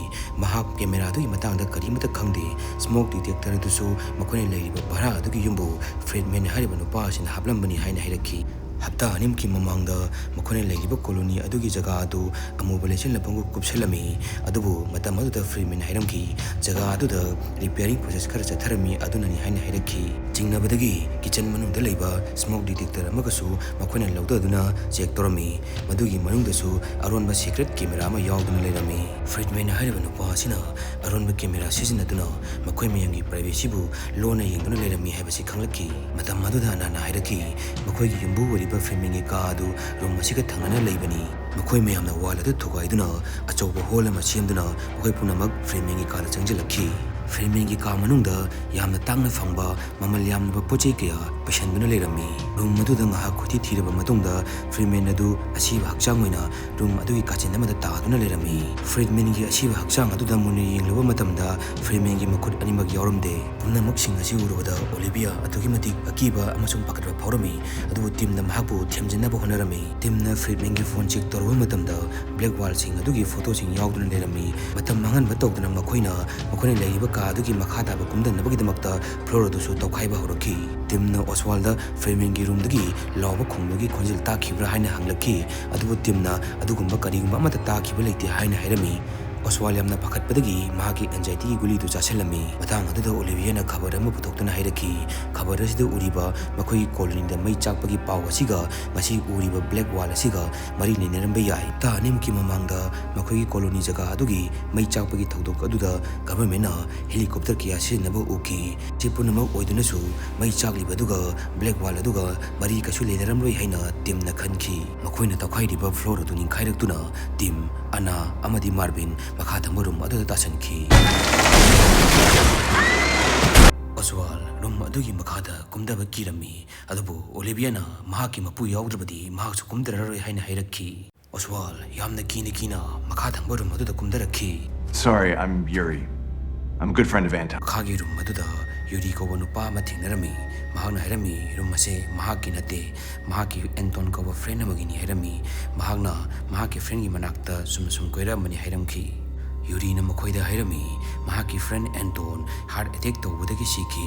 ꯃꯍꯥꯛ ꯀꯦꯃꯦꯔꯥꯗꯨꯒꯤ ꯃꯇꯥꯡꯗ ꯀꯔꯤꯃꯠꯇ ꯈꯪꯗꯦ꯫ ꯁ꯭ꯃꯣꯛ ꯗꯤꯇꯦꯛꯇꯔ ꯑꯗꯨꯁꯨ ꯃꯈꯣꯏꯅ ꯂꯩꯔꯤꯕ ꯚꯔꯥ ꯑꯗꯨꯒꯤ ꯌꯨꯝꯕꯨ ꯐ꯭ꯔꯤꯗꯃꯦꯟ ꯍꯥꯏꯔꯤꯕ ꯅꯨꯄꯥ ꯑꯁꯤꯅ ꯍꯥꯞꯂꯝꯕꯅꯤ ꯍꯥꯏꯅ ꯍꯥꯏꯔꯛꯈꯤ꯫ ꯍꯞꯇꯥ ꯑꯅꯤꯃꯨꯛꯀꯤ ꯃꯃꯥꯡꯗ ꯃꯈꯣꯏꯅ ꯂꯩꯔꯤꯕ ꯀꯣꯂꯣꯅꯤ ꯑꯗꯨꯒꯤ ꯖꯒꯥ ꯑꯗꯨ ꯑꯃꯨꯕ ꯂꯩꯆꯤꯜꯅ ꯄꯨꯡꯀꯨꯞ ꯀꯨꯞꯁꯤꯜꯂꯝꯃꯤ꯫ ꯑꯗꯨꯕꯨ ꯃꯇꯝ ꯑꯗꯨꯗ ꯐ꯭ꯔꯤꯗꯃꯦꯟ ꯍꯥꯏꯔꯝꯈꯤ, ꯖꯒꯥ ꯑꯗꯨꯗ ꯔꯤꯄꯤꯌꯥꯔꯤꯡ ꯄ꯭ꯔꯣꯁꯦꯁ ꯈꯔ ꯆꯠꯊꯔꯝꯃꯤ ꯑꯗꯨꯅꯅꯤ ꯍꯥꯏꯅ ꯍꯥꯏꯔꯛꯈꯤ꯫ ꯆꯤꯡꯅꯕꯗꯒꯤ ꯀꯤꯆꯟ ꯃꯅꯨꯡꯗ ꯂꯩꯕ ꯁ꯭ꯃꯣꯛ ꯗꯤꯇꯦꯛꯇꯔ ꯑꯃꯒꯁꯨ ꯃꯈꯣꯏꯅ ꯂꯧꯊꯗꯨꯅ ꯆꯦꯛ ꯇꯧꯔꯝꯃꯤ꯫ ꯃꯗꯨꯒꯤ ꯃꯅꯨꯡꯗꯁꯨ ꯑꯔꯣꯟꯕ ꯁꯤꯀ꯭ꯔꯦꯠ ꯀꯦꯃꯦꯔꯥ ꯑꯃ ꯌꯥꯎꯗꯨꯅ ꯂꯩꯔꯝꯃꯤ꯫ ꯐ꯭ꯔꯤꯗꯃꯦꯟ ꯍꯥꯏꯔꯤꯕ ꯅꯨꯄꯥ ꯑꯁꯤꯅ ꯑꯔꯣꯟꯕ ꯀꯦꯃꯦꯔꯥ ꯁꯤꯖꯤꯟꯅꯗꯨꯅ ꯃꯈꯣꯏ ꯃꯌꯥꯝꯒꯤ ꯄ꯭ꯔꯥꯏꯚꯦꯁꯤꯕꯨ ꯂꯣꯟꯅ ꯌꯦꯡꯗꯨꯅ ꯂꯩꯔꯝꯃꯤ ꯍꯥꯏꯕꯁꯤ ꯈꯪꯂꯛꯈꯤ꯫ ꯃꯇꯝ ꯑꯗꯨꯗ ꯑꯅꯥꯅ ꯍꯥꯏꯔꯛꯈꯤ, ꯃꯈꯣꯏꯒꯤ ꯌꯨꯝꯕꯨ ꯑꯣꯏꯔꯤꯕ ꯐ꯭ꯔꯤꯗꯃꯦꯟꯒꯤ ꯀꯥ ꯑꯗꯨ ꯔꯨꯝ ꯑꯁꯤꯒ ꯊꯪꯅꯅ ꯂꯩꯕꯅꯤ꯫ ꯃꯈꯣꯏ ꯃꯌꯥꯝꯅ ꯋꯥꯜ ꯑꯗꯨ ꯊꯨꯒꯥꯏꯗꯨꯅ ꯑꯆꯧꯕ ꯍꯣꯜ ꯑꯃ ꯁꯦꯝꯗꯨꯅ ꯃꯈꯣꯏ ꯄꯨꯝꯅꯃꯛ ꯐ꯭ꯔꯤꯗꯃꯦꯟꯒꯤ ꯀꯥꯗ ꯆꯪꯁꯤꯜꯂꯛꯈꯤ꯫ ꯐ꯭ꯔꯤꯗꯃꯦꯟꯒꯤ ꯀꯥ ꯃꯅꯨꯡꯗ ꯌꯥꯝꯅ ꯇꯥꯡꯅ ꯐꯪꯕ ꯃꯃꯜ ꯌꯥꯝꯂꯕ ꯄꯣꯠ ꯆꯩ ꯀꯌꯥ ꯄꯩꯁꯟꯗꯨꯅ ꯂꯩꯔꯝꯃꯤ꯫ ꯔꯨꯝ ꯑꯗꯨꯗ ꯉꯥꯏꯍꯥꯛ ꯀꯣꯏꯊꯤ ꯊꯤꯔꯕ ꯃꯇꯨꯡꯗ ꯐ꯭ꯔꯤꯗꯃꯦꯟ ꯑꯗꯨ ꯑꯁꯤꯕ ꯍꯛꯆꯥꯡ ꯑꯣꯏꯅ ꯔꯨꯝ ꯑꯗꯨꯒꯤ ꯀꯥꯆꯤꯟ ꯑꯃꯗ ꯇꯥꯗꯨꯅ ꯂꯩꯔꯝꯃꯤ꯫ ꯐ꯭ꯔꯤꯗꯃꯦꯟꯒꯤ ꯑꯁꯤꯕ ꯍꯛꯆꯥꯡ ꯑꯗꯨꯗ ꯃꯨꯟꯅ ꯌꯦꯡꯂꯨꯕ ꯃꯇꯝꯗ ꯐ꯭ꯔꯤꯗꯃꯦꯟꯒꯤ ꯃꯈꯨꯠ ꯑꯅꯤꯃꯛ ꯌꯥꯎꯔꯝꯗꯦ꯫ ꯄꯨꯝꯅꯃꯛꯁꯤꯡ ꯑꯁꯤ ꯎꯔꯨꯕꯗ ꯑꯣꯂꯤꯚꯤꯌꯥ ꯑꯗꯨꯛꯀꯤ ꯃꯇꯤꯛ ꯑꯀꯤꯕ ꯑꯃꯁꯨꯡ ꯄꯥꯈꯠꯄ ꯐꯥꯎꯔꯝꯃꯤ, ꯑꯗꯨꯕꯨ ꯇꯤꯝꯅ ꯃꯍꯥꯛꯄꯨ ꯊꯦꯝꯖꯤꯟꯅꯕ ꯍꯣꯠꯅꯔꯝꯃꯤ꯫ ꯇꯤꯝꯅ ꯐ꯭ꯔꯤꯗꯃꯦꯟꯒꯤ ꯐꯣꯟ ꯆꯦꯛ ꯇꯧꯔꯨꯕ ꯃꯇꯝꯗ ꯕ꯭ꯂꯦꯛ ꯋꯥꯜꯁꯤꯡ ꯑꯗꯨꯒꯤ ꯐꯣꯇꯣꯁꯤꯡ ꯌꯥꯎꯗꯨꯅ ꯂꯩꯔꯝꯃꯤ꯫ ꯃꯇꯝ ꯃꯥꯡꯍꯟꯕ ꯇꯧꯗꯅ ꯃꯈꯣꯏꯅ ꯃꯈꯣꯏꯅ ꯂꯩꯔꯤꯕ ꯀꯥ ꯑꯗꯨꯒꯤ ꯃꯈꯥ ꯇꯥꯕ ꯀꯨꯝꯗꯅꯕꯒꯤꯗꯃꯛꯇ floor ꯑꯗꯨꯁꯨ ꯇꯧꯈꯥꯏꯕ ꯍꯧꯔꯛꯈꯤ꯫ ꯇꯤꯝꯅ ꯑꯣꯁꯋꯥꯜꯗ ꯐ꯭ꯔꯦꯃꯦꯟꯒꯤ ꯔꯨꯝꯗꯒꯤ ꯂꯥꯎꯕ ꯈꯣꯡꯕꯒꯤ ꯈꯣꯟꯖꯦꯜ ꯇꯥꯈꯤꯕ꯭ꯔꯥ ꯍꯥꯏꯅ ꯍꯪꯂꯛꯈꯤ꯫ ꯑꯗꯨꯕꯨ ꯇꯤꯝꯅ ꯑꯗꯨꯒꯨꯝꯕ ꯀꯔꯤꯒꯨꯝꯕ ꯑꯃꯠꯇ ꯇꯥꯈꯤꯕ ꯂꯩꯇꯦ ꯍꯥꯏꯅ ꯍꯥꯏꯔꯝꯃꯤ꯫ ꯑꯣꯁꯋꯥꯜ ꯌꯥꯝꯅ ꯄꯥꯈꯠꯄꯗꯒꯤ ꯃꯍꯥꯛꯀꯤ anxietyꯒꯤ ꯒꯨꯂꯤꯗꯨ ꯆꯥꯁꯤꯜꯂꯝꯃꯤ꯫ ꯃꯇꯥꯡ ꯑꯗꯨꯗ ꯑꯣꯂꯤꯚꯤꯌꯥꯅ ꯈꯕꯔ ꯑꯃ ꯄꯨꯊꯣꯛꯇꯨꯅ ꯍꯥꯏꯔꯛꯈꯤ꯫ ꯈꯕꯔ ꯑꯁꯤꯗ ꯎꯔꯤꯕ ꯃꯈꯣꯏꯒꯤ ꯀꯣꯂꯣꯅꯤꯗ ꯃꯩ ꯆꯥꯛꯄꯒꯤ ꯄꯥꯎ ꯑꯁꯤꯒ ꯉꯁꯤ ꯎꯔꯤꯕ black wall ꯑꯁꯤꯒ ꯃꯔꯤ ꯂꯩꯅꯔꯝꯕ ꯌꯥꯏ꯫ ꯍꯞꯇꯥ ꯑꯅꯤꯃꯨꯛꯀꯤ ꯃꯃꯥꯡꯗ ꯃꯈꯣꯏꯒꯤ ꯀꯣꯂꯣꯅꯤ ꯖꯒꯥ ꯑꯗꯨꯒꯤ ꯃꯩ ꯆꯥꯛꯄꯒꯤ ꯊꯧꯗꯣꯛ ꯑꯗꯨꯗ ꯒꯚꯔꯟꯃꯦꯟꯅ helicopter ꯀꯌꯥ ꯁꯤꯖꯤꯟꯅꯕ ꯎꯈꯤ꯫ ꯁꯤ ꯄꯨꯝꯅꯃꯛ ꯑꯣꯏꯗꯨꯅꯁꯨ ꯃꯩ ꯆꯥꯛꯂꯤꯕ ꯑꯗꯨꯒ black wall ꯑꯗꯨꯒ ꯃꯔꯤ ꯀꯩꯁꯨ ꯂꯩꯅꯔꯝꯂꯣꯏ ꯍꯥꯏꯅ ꯇꯤꯝꯅ ꯈꯟꯈꯤ꯫ ꯃꯈꯣꯏꯅ ꯇꯧꯈꯥꯏꯔꯤꯕ floor ꯑꯗꯨ ꯅꯤꯡꯈꯥꯏꯔꯛꯇꯨꯅ ꯇꯤꯝ, ꯑꯅꯥ ꯑꯃꯗꯤ ꯃꯥꯔꯚꯤꯟ ꯃꯈꯥ ꯊꯪꯕ ꯔꯨꯝ ꯑꯗꯨꯗ ꯇꯥꯁꯤꯟꯈꯤ꯫ ꯑꯣꯁꯋꯥꯜ ꯔꯨꯝ ꯑꯗꯨꯒꯤ ꯃꯈꯥꯗ ꯀꯨꯝꯊꯕ ꯀꯤꯔꯝꯃꯤ, ꯑꯗꯨꯕꯨ ꯑꯣꯂꯤꯚꯤꯌꯥꯅ ꯃꯍꯥꯛꯀꯤ ꯃꯄꯨ ꯌꯥꯎꯗ꯭ꯔꯕꯗꯤ ꯃꯍꯥꯛꯁꯨ ꯀꯨꯝꯊꯔꯔꯣꯏ ꯍꯥꯏꯅ ꯍꯥꯏꯔꯛꯈꯤ꯫ ꯑꯣꯁꯋꯥꯜ ꯌꯥꯝꯅ ꯀꯤꯅ ꯀꯤꯅ ꯃꯈꯥ ꯊꯪꯕ ꯔꯨꯝ ꯑꯗꯨꯗ ꯀꯨꯝꯊꯔꯛꯈꯤ꯫ Sorry, I'm Yuri. I'm a good friend of Anton. ꯃꯈꯥꯒꯤ ꯔꯨꯝ ꯑꯗꯨꯗ ꯌꯨꯔꯤ ꯀꯧꯕ ꯅꯨꯄꯥ ꯑꯃ ꯊꯦꯡꯅꯔꯝꯃꯤ꯫ ꯃꯍꯥꯛꯅ ꯍꯥꯏꯔꯝꯃꯤ, ꯔꯨꯝ ꯑꯁꯦ ꯃꯍꯥꯛꯀꯤ ꯅꯠꯇꯦ, ꯃꯍꯥꯛꯀꯤ ꯑꯦꯟꯇꯣꯟ ꯀꯧꯕ friend ꯑꯃꯒꯤꯅꯤ ꯍꯥꯏꯔꯝꯃꯤ꯫ ꯃꯍꯥꯛꯅ ꯃꯍꯥꯛꯀꯤ friendꯒꯤ ꯃꯅꯥꯛꯇ ꯆꯨꯝꯅ ꯁꯨꯝ ꯀꯣꯏꯔꯛꯑꯝꯕꯅꯤ ꯍꯥꯏꯔꯝꯈꯤ꯫ ꯌꯨꯔꯤꯅ ꯃꯈꯣꯏꯗ ꯍꯥꯏꯔꯝꯃꯤ, ꯃꯍꯥꯛꯀꯤ friend ꯑꯦꯟꯇꯣꯟ heart attack ꯇꯧꯕꯗꯒꯤ ꯁꯤꯈꯤ꯫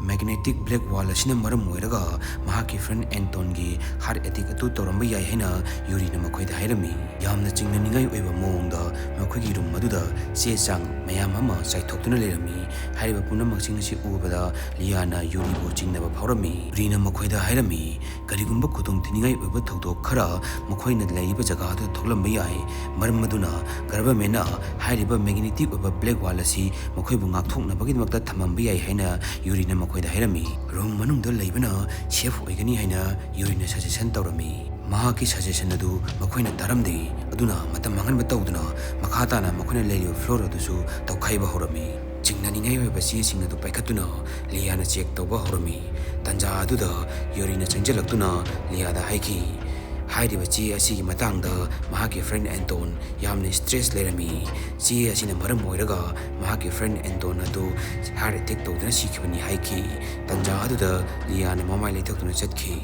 Magnetic black wall ꯑꯁꯤꯅ ꯃꯔꯝ ꯑꯣꯏꯔꯒ ꯃꯍꯥꯛꯀꯤ friend ꯑꯦꯟꯇꯣꯟꯒꯤ heart attack ꯑꯗꯨ ꯇꯧꯔꯝꯕ ꯌꯥꯏ ꯍꯥꯏꯅ ꯌꯨꯔꯤꯅ ꯃꯈꯣꯏꯗ ꯍꯥꯏꯔꯝꯃꯤ꯫ ꯌꯥꯝꯅ ꯆꯤꯡꯅꯅꯤꯡꯉꯥꯏ ꯑꯣꯏꯕ ꯃꯑꯣꯡꯗ ꯃꯈꯣꯏꯒꯤ ꯔꯨꯝ ꯑꯗꯨꯗ ꯆꯦ ꯆꯥꯡ ꯃꯌꯥꯝ ꯑꯃ ꯆꯥꯏꯊꯣꯛꯇꯨꯅ ꯂꯩꯔꯝꯃꯤ꯫ ꯍꯥꯏꯔꯤꯕ ꯄꯨꯝꯅꯃꯛꯁꯤꯡ ꯑꯁꯤ ꯎꯕꯗ ꯂꯤꯌꯥꯅ ꯌꯨꯔꯤꯕꯨ ꯆꯤꯡꯅꯕ ꯐꯥꯎꯔꯝꯃꯤ꯫ ꯌꯨꯔꯤꯅ ꯃꯈꯣꯏꯗ ꯍꯥꯏꯔꯝꯃꯤ, ꯀꯔꯤꯒꯨꯝꯕ ꯈꯨꯗꯣꯡꯊꯤꯅꯤꯡꯉꯥꯏ ꯑꯣꯏꯕ ꯊꯧꯗꯣꯛ ꯈꯔ ꯃꯈꯣꯏꯅ ꯂꯩꯔꯤꯕ ꯖꯒꯥ ꯑꯗꯨꯗ ꯊꯣꯛꯂꯝꯕ ꯌꯥꯏ꯫ ꯃꯔꯝ ꯑꯗꯨꯅ ꯒꯚꯔꯟꯃꯦꯟꯅ ꯍꯥꯏꯔꯤꯕ magnetic ꯑꯣꯏꯕ black wall ꯑꯁꯤ ꯃꯈꯣꯏꯕꯨ ꯉꯥꯛꯊꯣꯛꯅꯕꯒꯤꯗꯃꯛꯇ ꯊꯝꯃꯝꯕ ꯌꯥꯏ ꯍꯥꯏꯅ ꯌꯨꯔꯤꯅ ꯃꯈꯣꯏꯗ ꯍꯥꯏꯔꯝꯃꯤ꯫ ꯔꯨꯝ ꯃꯅꯨꯡꯗ ꯂꯩꯕꯅ safe ꯑꯣꯏꯒꯅꯤ ꯍꯥꯏꯅ ꯌꯨꯔꯤꯅ suggestion ꯇꯧꯔꯝꯃꯤ꯫ ꯃꯍꯥꯛꯀꯤ suggestion ꯑꯗꯨ ꯃꯈꯣꯏꯅ ꯇꯥꯔꯝꯗꯦ꯫ ꯑꯗꯨꯅ ꯃꯇꯝ ꯃꯥꯡꯍꯟꯕ ꯇꯧꯗꯨꯅ ꯃꯈꯥ ꯇꯥꯅ ꯃꯈꯣꯏꯅ ꯂꯩꯔꯤꯕ floor ꯑꯗꯨꯁꯨ ꯇꯧꯈꯥꯏꯕ ꯍꯧꯔꯝꯃꯤ꯫ ꯆꯤꯡꯅꯅꯤꯡꯉꯥꯏ ꯑꯣꯏꯕ ꯆꯦꯁꯤꯡ ꯑꯗꯨ ꯄꯥꯏꯈꯠꯇꯨꯅ ꯂꯤꯌꯥꯅ check ꯇꯧꯕ ꯍꯧꯔꯝꯃꯤ꯫ ꯇꯟꯖꯥ ꯑꯗꯨꯗ ꯌꯨꯔꯤꯅ ꯆꯪꯁꯤꯜꯂꯛꯇꯨꯅ ꯂꯤꯌꯥꯗ ꯍꯥꯏꯈꯤ, ꯍꯥꯏꯔꯤꯕ ꯆꯦ ꯑꯁꯤꯒꯤ ꯃꯇꯥꯡꯗ ꯃꯍꯥꯛꯀꯤ friend ꯑꯦꯟꯇꯣꯟ ꯌꯥꯝꯅ stress ꯂꯩꯔꯝꯃꯤ꯫ ꯆꯦ ꯑꯁꯤꯅ ꯃꯔꯝ ꯑꯣꯏꯔꯒ ꯃꯍꯥꯛꯀꯤ friend ꯑꯦꯟꯇꯣꯟ ꯑꯗꯨ heart attack ꯇꯧꯗꯨꯅ ꯁꯤꯈꯤꯕꯅꯤ ꯍꯥꯏꯈꯤ꯫ ꯇꯟꯖꯥ ꯑꯗꯨꯗ ꯂꯤꯌꯥꯅ ꯃꯃꯥꯏ ꯂꯩꯊꯣꯛꯇꯨꯅ ꯆꯠꯈꯤ꯫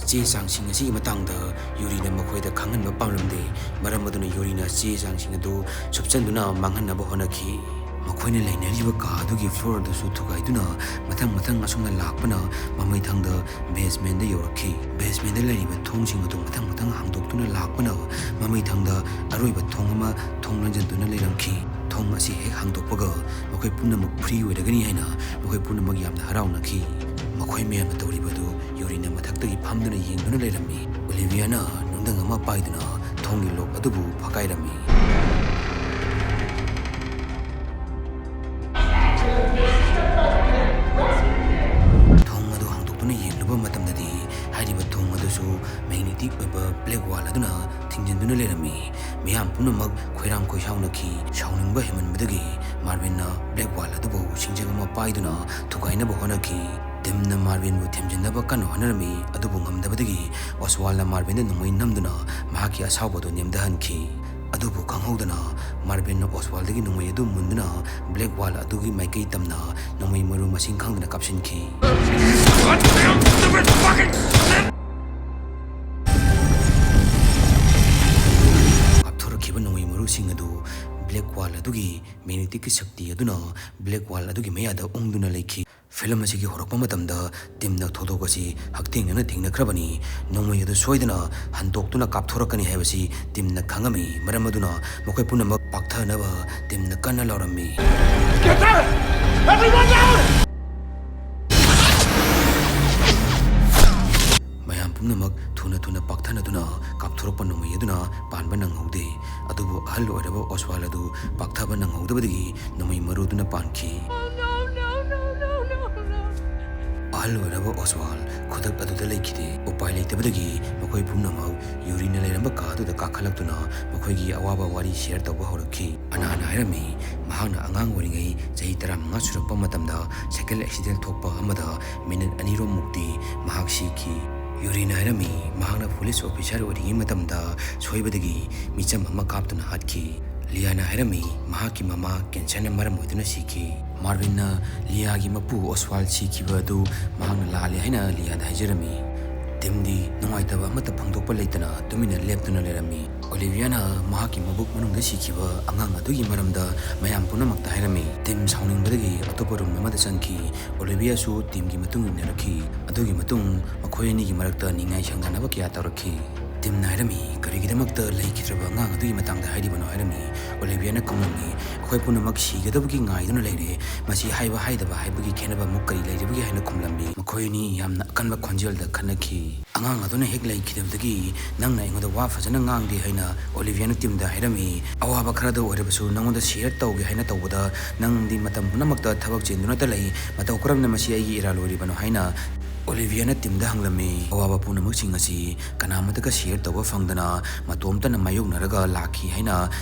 ꯆꯦ ꯆꯥꯡꯁꯤꯡ ꯑꯁꯤꯒꯤ ꯃꯇꯥꯡꯗ ꯌꯨꯔꯤꯅ ꯃꯈꯣꯏꯗ ꯈꯪꯍꯟꯕ ꯄꯥꯝꯂꯝꯗꯦ꯫ ꯃꯔꯝ ꯑꯗꯨꯅ ꯌꯨꯔꯤꯅ ꯆꯦ ꯆꯥꯡꯁꯤꯡ ꯑꯗꯨ ꯁꯨꯞꯆꯟꯗꯨꯅ ꯃꯥꯡꯍꯟꯅꯕ ꯍꯣꯠꯅꯈꯤ꯫ ꯃꯈꯣꯏꯅ ꯂꯩꯅꯔꯤꯕ ꯀꯥ ꯑꯗꯨꯒꯤ floor ꯑꯗꯨꯁꯨ ꯊꯨꯒꯥꯏꯗꯨꯅ ꯃꯊꯪ ꯃꯊꯪ ꯑꯁꯨꯝꯅ ꯂꯥꯛꯄꯅ ꯃꯃꯩꯊꯪꯗ basementꯗ ꯌꯧꯔꯛꯈꯤ꯫ Basementꯗ ꯂꯩꯔꯤꯕ ꯊꯣꯡꯁꯤꯡ ꯑꯗꯨ ꯃꯊꯪ ꯃꯊꯪ ꯍꯥꯡꯗꯣꯛꯇꯨꯅ ꯂꯥꯛꯄꯅ ꯃꯃꯩꯊꯪꯗ ꯑꯔꯣꯏꯕ ꯊꯣꯡ ꯑꯃ ꯊꯣꯡ ꯂꯣꯟꯖꯟꯗꯨꯅ ꯂꯩꯔꯝꯈꯤ꯫ ꯊꯣꯡ ꯑꯁꯤ ꯍꯦꯛ ꯍꯥꯡꯗꯣꯛꯄꯒ ꯃꯈꯣꯏ ꯄꯨꯝꯅꯃꯛ free ꯑꯣꯏꯔꯒꯅꯤ ꯍꯥꯏꯅ ꯃꯈꯣꯏ ꯄꯨꯝꯅꯃꯛ ꯌꯥꯝꯅ ꯍꯔꯥꯎꯅꯈꯤ꯫ ꯃꯈꯣꯏ ꯃꯌꯥꯝꯅ ꯇꯧꯔꯤꯕꯗꯨ ꯌꯨꯔꯤꯅ ꯃꯊꯛꯇꯒꯤ ꯐꯝꯗꯨꯅ ꯌꯦꯡꯗꯨꯅ ꯂꯩꯔꯝꯃꯤ꯫ ꯑꯣꯂꯤꯚꯤꯌꯥꯅ ꯅꯨꯡꯗꯪ ꯑꯃ ꯄꯥꯏꯗꯨꯅ ꯊꯣꯡꯒꯤ lock ꯑꯗꯨꯕꯨ ꯐꯛꯀꯥꯏꯔꯝꯃꯤ꯫ ꯊꯣꯡ ꯑꯗꯨ ꯍꯥꯡꯗꯣꯛꯇꯨꯅ ꯌꯦꯡꯂꯨꯕ ꯃꯇꯝꯗꯗꯤ ꯍꯥꯏꯔꯤꯕ ꯊꯣꯡ ꯑꯗꯨꯁꯨ magnetic ꯑꯣꯏꯕ black wall ꯑꯗꯨꯅ ꯊꯤꯡꯖꯤꯟꯗꯨꯅ ꯂꯩꯔꯝꯃꯤ꯫ ꯃꯤꯌꯥꯝ ꯄꯨꯝꯅꯃꯛ ꯈꯣꯏꯔꯥꯡ ꯈꯣꯏꯁꯥꯎꯅꯈꯤ꯫ ꯁꯥꯎꯅꯤꯡꯕ ꯍꯦꯟꯃꯟꯕꯗꯒꯤ ꯃꯥꯔꯚꯤꯟꯅ black wall ꯑꯗꯨꯕꯨ ꯁꯤꯡꯖꯪ ꯑꯃ ꯄꯥꯏꯗꯨꯅ ꯊꯨꯒꯥꯏꯅꯕ ꯍꯣꯠꯅꯈꯤ꯫ ꯇꯤꯝꯅ ꯃꯥꯔꯚꯤꯟꯕꯨ ꯊꯦꯝꯖꯤꯟꯅꯕ ꯀꯟꯅ ꯍꯣꯠꯅꯔꯝꯃꯤ, ꯑꯗꯨꯕꯨ ꯉꯝꯗꯕꯗꯒꯤ ꯑꯣꯁꯋꯥꯜꯅ ꯃꯥꯔꯚꯤꯟꯗ ꯅꯣꯡꯃꯩ ꯅꯝꯗꯨꯅ ꯃꯍꯥꯛꯀꯤ ꯑꯁꯥꯎꯕꯗꯨ ꯅꯦꯝꯊꯍꯟꯈꯤ꯫ ꯑꯗꯨꯕꯨ ꯈꯪꯍꯧꯗꯅ ꯃꯥꯔꯚꯤꯟꯅ ꯑꯣꯁꯋꯥꯜꯗꯒꯤ ꯅꯣꯡꯃꯩ ꯑꯗꯨ ꯃꯨꯟꯗꯨꯅ black wall ꯑꯗꯨꯒꯤ ꯃꯥꯏꯀꯩ ꯇꯝꯅ ꯅꯣꯡꯃꯩ ꯃꯔꯨ ꯃꯁꯤꯡ ꯈꯪꯗꯅ ꯀꯥꯞꯁꯤꯟꯈꯤ꯫ ꯀꯥꯞꯊꯣꯔꯛꯈꯤꯕ ꯅꯣꯡꯃꯩ ꯃꯔꯨꯁꯤꯡ ꯑꯗꯨ black wall ꯑꯗꯨꯒꯤ magneticꯀꯤ ꯁꯛꯇꯤ ꯑꯗꯨꯅ black wall ꯑꯗꯨꯒꯤ ꯃꯌꯥꯗ ꯎꯪꯗꯨꯅ ꯂꯩꯈꯤ꯫ Film ꯑꯁꯤꯒꯤ ꯍꯧꯔꯛꯄ ꯃꯇꯝꯗ ꯇꯤꯝꯅ ꯊꯧꯗꯣꯛ ꯑꯁꯤ ꯍꯛꯊꯦꯡꯅꯅ ꯊꯦꯡꯅꯈ꯭ꯔꯕꯅꯤ꯫ ꯅꯣꯡꯃꯩ ꯑꯗꯨ ꯁꯣꯏꯗꯅ ꯍꯟꯗꯣꯛꯇꯨꯅ ꯀꯥꯞꯊꯣꯔꯛꯀꯅꯤ ꯍꯥꯏꯕꯁꯤ ꯇꯤꯝꯅ ꯈꯪꯉꯝꯃꯤ꯫ ꯃꯔꯝ ꯑꯗꯨꯅ ꯃꯈꯣꯏ ꯄꯨꯝꯅꯃꯛ ꯄꯥꯛꯊꯅꯕ ꯇꯤꯝꯅ ꯀꯟꯅ ꯂꯥꯎꯔꯝꯃꯤ꯫ Get down! Everyone down! ꯃꯌꯥꯝ ꯄꯨꯝꯅꯃꯛ ꯊꯨꯅ ꯊꯨꯅ ꯄꯥꯛꯊꯅꯗꯨꯅ ꯀꯥꯞꯊꯣꯔꯛꯄ ꯅꯣꯡꯃꯩ ꯑꯗꯨꯅ ꯄꯥꯟꯕ ꯅꯪꯍꯧꯗꯦ꯫ ꯑꯗꯨꯕꯨ ꯑꯍꯜ ꯑꯣꯏꯔꯕ ꯑꯣꯁꯋꯥꯜ ꯑꯗꯨ ꯄꯥꯛꯊꯕ ꯅꯪꯍꯧꯗꯕꯗꯒꯤ ꯅꯣꯡꯃꯩ ꯃꯔꯨꯗꯨꯅ ꯄꯥꯟꯈꯤ꯫ ꯑꯍꯜ ꯑꯣꯏꯔꯕ ꯑꯣꯁꯋꯥꯜ ꯈꯨꯗꯛ ꯑꯗꯨꯗ ꯂꯩꯈꯤꯗꯦ꯫ ꯎꯄꯥꯏ ꯂꯩꯇꯕꯗꯒꯤ ꯃꯈꯣꯏ ꯄꯨꯝꯅꯃꯛ ꯌꯨꯔꯤꯅ ꯂꯩꯔꯝꯕ ꯀꯥ ꯑꯗꯨꯗ ꯀꯥꯈꯠꯂꯛꯇꯨꯅ ꯃꯈꯣꯏꯒꯤ ꯑꯋꯥꯕ ꯋꯥꯔꯤ share ꯇꯧꯕ ꯍꯧꯔꯛꯈꯤ꯫ ꯑꯅꯥꯅ ꯍꯥꯏꯔꯝꯃꯤ, ꯃꯍꯥꯛꯅ ꯑꯉꯥꯡ ꯑꯣꯏꯔꯤꯉꯩ ꯆꯍꯤ ꯇꯔꯥꯃꯉꯥ ꯁꯨꯔꯛꯄ ꯃꯇꯝꯗ cycle accident ꯊꯣꯛꯄ ꯑꯃꯗ minute ꯑꯅꯤꯔꯣꯝꯃꯨꯛꯇꯤ ꯃꯍꯥꯛ ꯁꯤꯈꯤ꯫ ꯌꯨꯔꯤꯅ ꯍꯥꯏꯔꯝꯃꯤ, ꯃꯍꯥꯛꯅ police officer ꯑꯣꯏꯔꯤꯉꯩ ꯃꯇꯝꯗ ꯁꯣꯏꯕꯗꯒꯤ ꯃꯤꯆꯝ ꯑꯃ ꯀꯥꯞꯇꯨꯅ ꯍꯥꯠꯈꯤ꯫ ꯂꯤꯌꯥꯅ ꯍꯥꯏꯔꯝꯃꯤ, ꯃꯍꯥꯛꯀꯤ ꯃꯃꯥ cancerꯅ ꯃꯔꯝ ꯑꯣꯏꯗꯨꯅ ꯁꯤꯈꯤ꯫ ꯃꯥꯔꯚꯤꯟꯅ ꯂꯤꯌꯥꯒꯤ ꯃꯄꯨ ꯑꯣꯁꯋꯥꯜ ꯁꯤꯈꯤꯕ ꯑꯗꯨ ꯃꯍꯥꯛꯅ ꯂꯥꯜꯂꯤ ꯍꯥꯏꯅ ꯂꯤꯌꯥꯗ ꯍꯥꯏꯖꯔꯝꯃꯤ꯫ ꯇꯤꯝꯗꯤ ꯅꯨꯡꯉꯥꯏꯇꯕ ꯑꯃꯠꯇ ꯐꯣꯡꯗꯣꯛꯄ ꯂꯩꯇꯅ ꯇꯨꯃꯤꯟꯅ ꯂꯦꯞꯇꯨꯅ ꯂꯩꯔꯝꯃꯤ꯫ ꯑꯣꯂꯤꯚꯤꯌꯥꯅ ꯃꯍꯥꯛꯀꯤ ꯃꯕꯨꯛ ꯃꯅꯨꯡꯗ ꯁꯤꯈꯤꯕ ꯑꯉꯥꯡ ꯑꯗꯨꯒꯤ ꯃꯔꯝꯗ ꯃꯌꯥꯝ ꯄꯨꯝꯅꯃꯛꯇ ꯍꯥꯏꯔꯝꯃꯤ꯫ ꯇꯤꯝ ꯁꯥꯎꯅꯤꯡꯕꯗꯒꯤ ꯑꯇꯣꯞꯄ ꯔꯨꯝ ꯑꯃꯗ ꯆꯪꯈꯤ꯫ ꯑꯣꯂꯤꯚꯤꯌꯥꯁꯨ ꯇꯤꯝꯒꯤ ꯃꯇꯨꯡ ꯏꯟꯅꯔꯛꯈꯤ꯫ ꯑꯗꯨꯒꯤ ꯃꯇꯨꯡ ꯃꯈꯣꯏ ꯑꯅꯤꯒꯤ ꯃꯔꯛꯇ ꯅꯤꯡꯉꯥꯏ ꯁꯪꯗꯅꯕ ꯀꯌꯥ ꯇꯧꯔꯛꯈꯤ꯫ ꯇꯤꯝꯅ ꯍꯥꯏꯔꯝꯃꯤ, "ꯀꯔꯤꯒꯤꯗꯃꯛꯇ ꯂꯩꯈꯤꯗ꯭ꯔꯕ ꯑꯉꯥꯡ ꯑꯗꯨꯒꯤ ꯃꯇꯥꯡꯗ ꯍꯥꯏꯔꯤꯕꯅꯣ?" ꯍꯥꯏꯔꯝꯃꯤ꯫ ꯑꯣꯂꯤꯚꯤꯌꯥꯅ ꯈꯨꯝꯂꯝꯃꯤ, "ꯑꯩꯈꯣꯏ ꯄꯨꯝꯅꯃꯛ ꯁꯤꯒꯗꯕꯒꯤ ꯉꯥꯏꯗꯨꯅ ꯂꯩꯔꯦ꯫ ꯃꯁꯤ ꯍꯥꯏꯕ ꯍꯥꯏꯗꯕ ꯍꯥꯏꯕꯒꯤ ꯈꯦꯠꯅꯕ ꯑꯃꯨꯛ ꯀꯔꯤ ꯂꯩꯔꯤꯕꯒꯦ?" ꯍꯥꯏꯅ ꯈꯨꯝꯂꯝꯃꯤ꯫ ꯃꯈꯣꯏ ꯑꯅꯤ ꯌꯥꯝꯅ ꯑꯀꯟꯕ ꯈꯣꯟꯖꯦꯜꯗ ꯈꯠꯅꯈꯤ꯫ "ꯑꯉꯥꯡ ꯑꯗꯨꯅ ꯍꯦꯛ ꯂꯩꯈꯤꯗꯕꯗꯒꯤ ꯅꯪꯅ ꯑꯩꯉꯣꯟꯗ ꯋꯥ ꯐꯖꯅ ꯉꯥꯡꯗꯦ" ꯍꯥꯏꯅ ꯑꯣꯂꯤꯚꯤꯌꯥꯅ ꯇꯤꯝꯗ ꯍꯥꯏꯔꯝꯃꯤ꯫ "ꯑꯋꯥꯕ ꯈꯔꯗ ꯑꯣꯏꯔꯕꯁꯨ ꯅꯉꯣꯟꯗ ꯁꯤꯌꯔ ꯇꯧꯒꯦ ꯍꯥꯏꯅ ꯇꯧꯕꯗ ꯅꯪꯗꯤ ꯃꯇꯝ ꯄꯨꯝꯅꯃꯛꯇ ꯊꯕꯛ ꯆꯤꯟꯗꯨꯅꯇ ꯂꯩ꯫ ꯃꯇꯧ ꯀꯔꯝꯅ ꯃꯁꯤ ꯑꯩꯒꯤ ꯏꯔꯥꯜ ꯑꯣꯏꯔꯤꯕꯅꯣ?" ꯍꯥꯏꯅ ꯑꯣꯂꯤꯚꯤꯌꯥꯅ ꯇꯤꯝꯗ ꯍꯪꯂꯝꯃꯤ꯫ "ꯑꯋꯥꯕ ꯄꯨꯝꯅꯃꯛꯁꯤꯡ ꯑꯁꯤ ꯀꯅꯥꯃꯠꯇꯒ ꯁꯤꯌꯔ ꯇꯧꯕ ꯐꯪꯗꯅ ꯃꯇꯣꯝꯇꯅ ꯃꯥꯌꯣꯛꯅꯔꯒ ꯂꯥꯛꯈꯤ" ꯍꯥꯏꯅ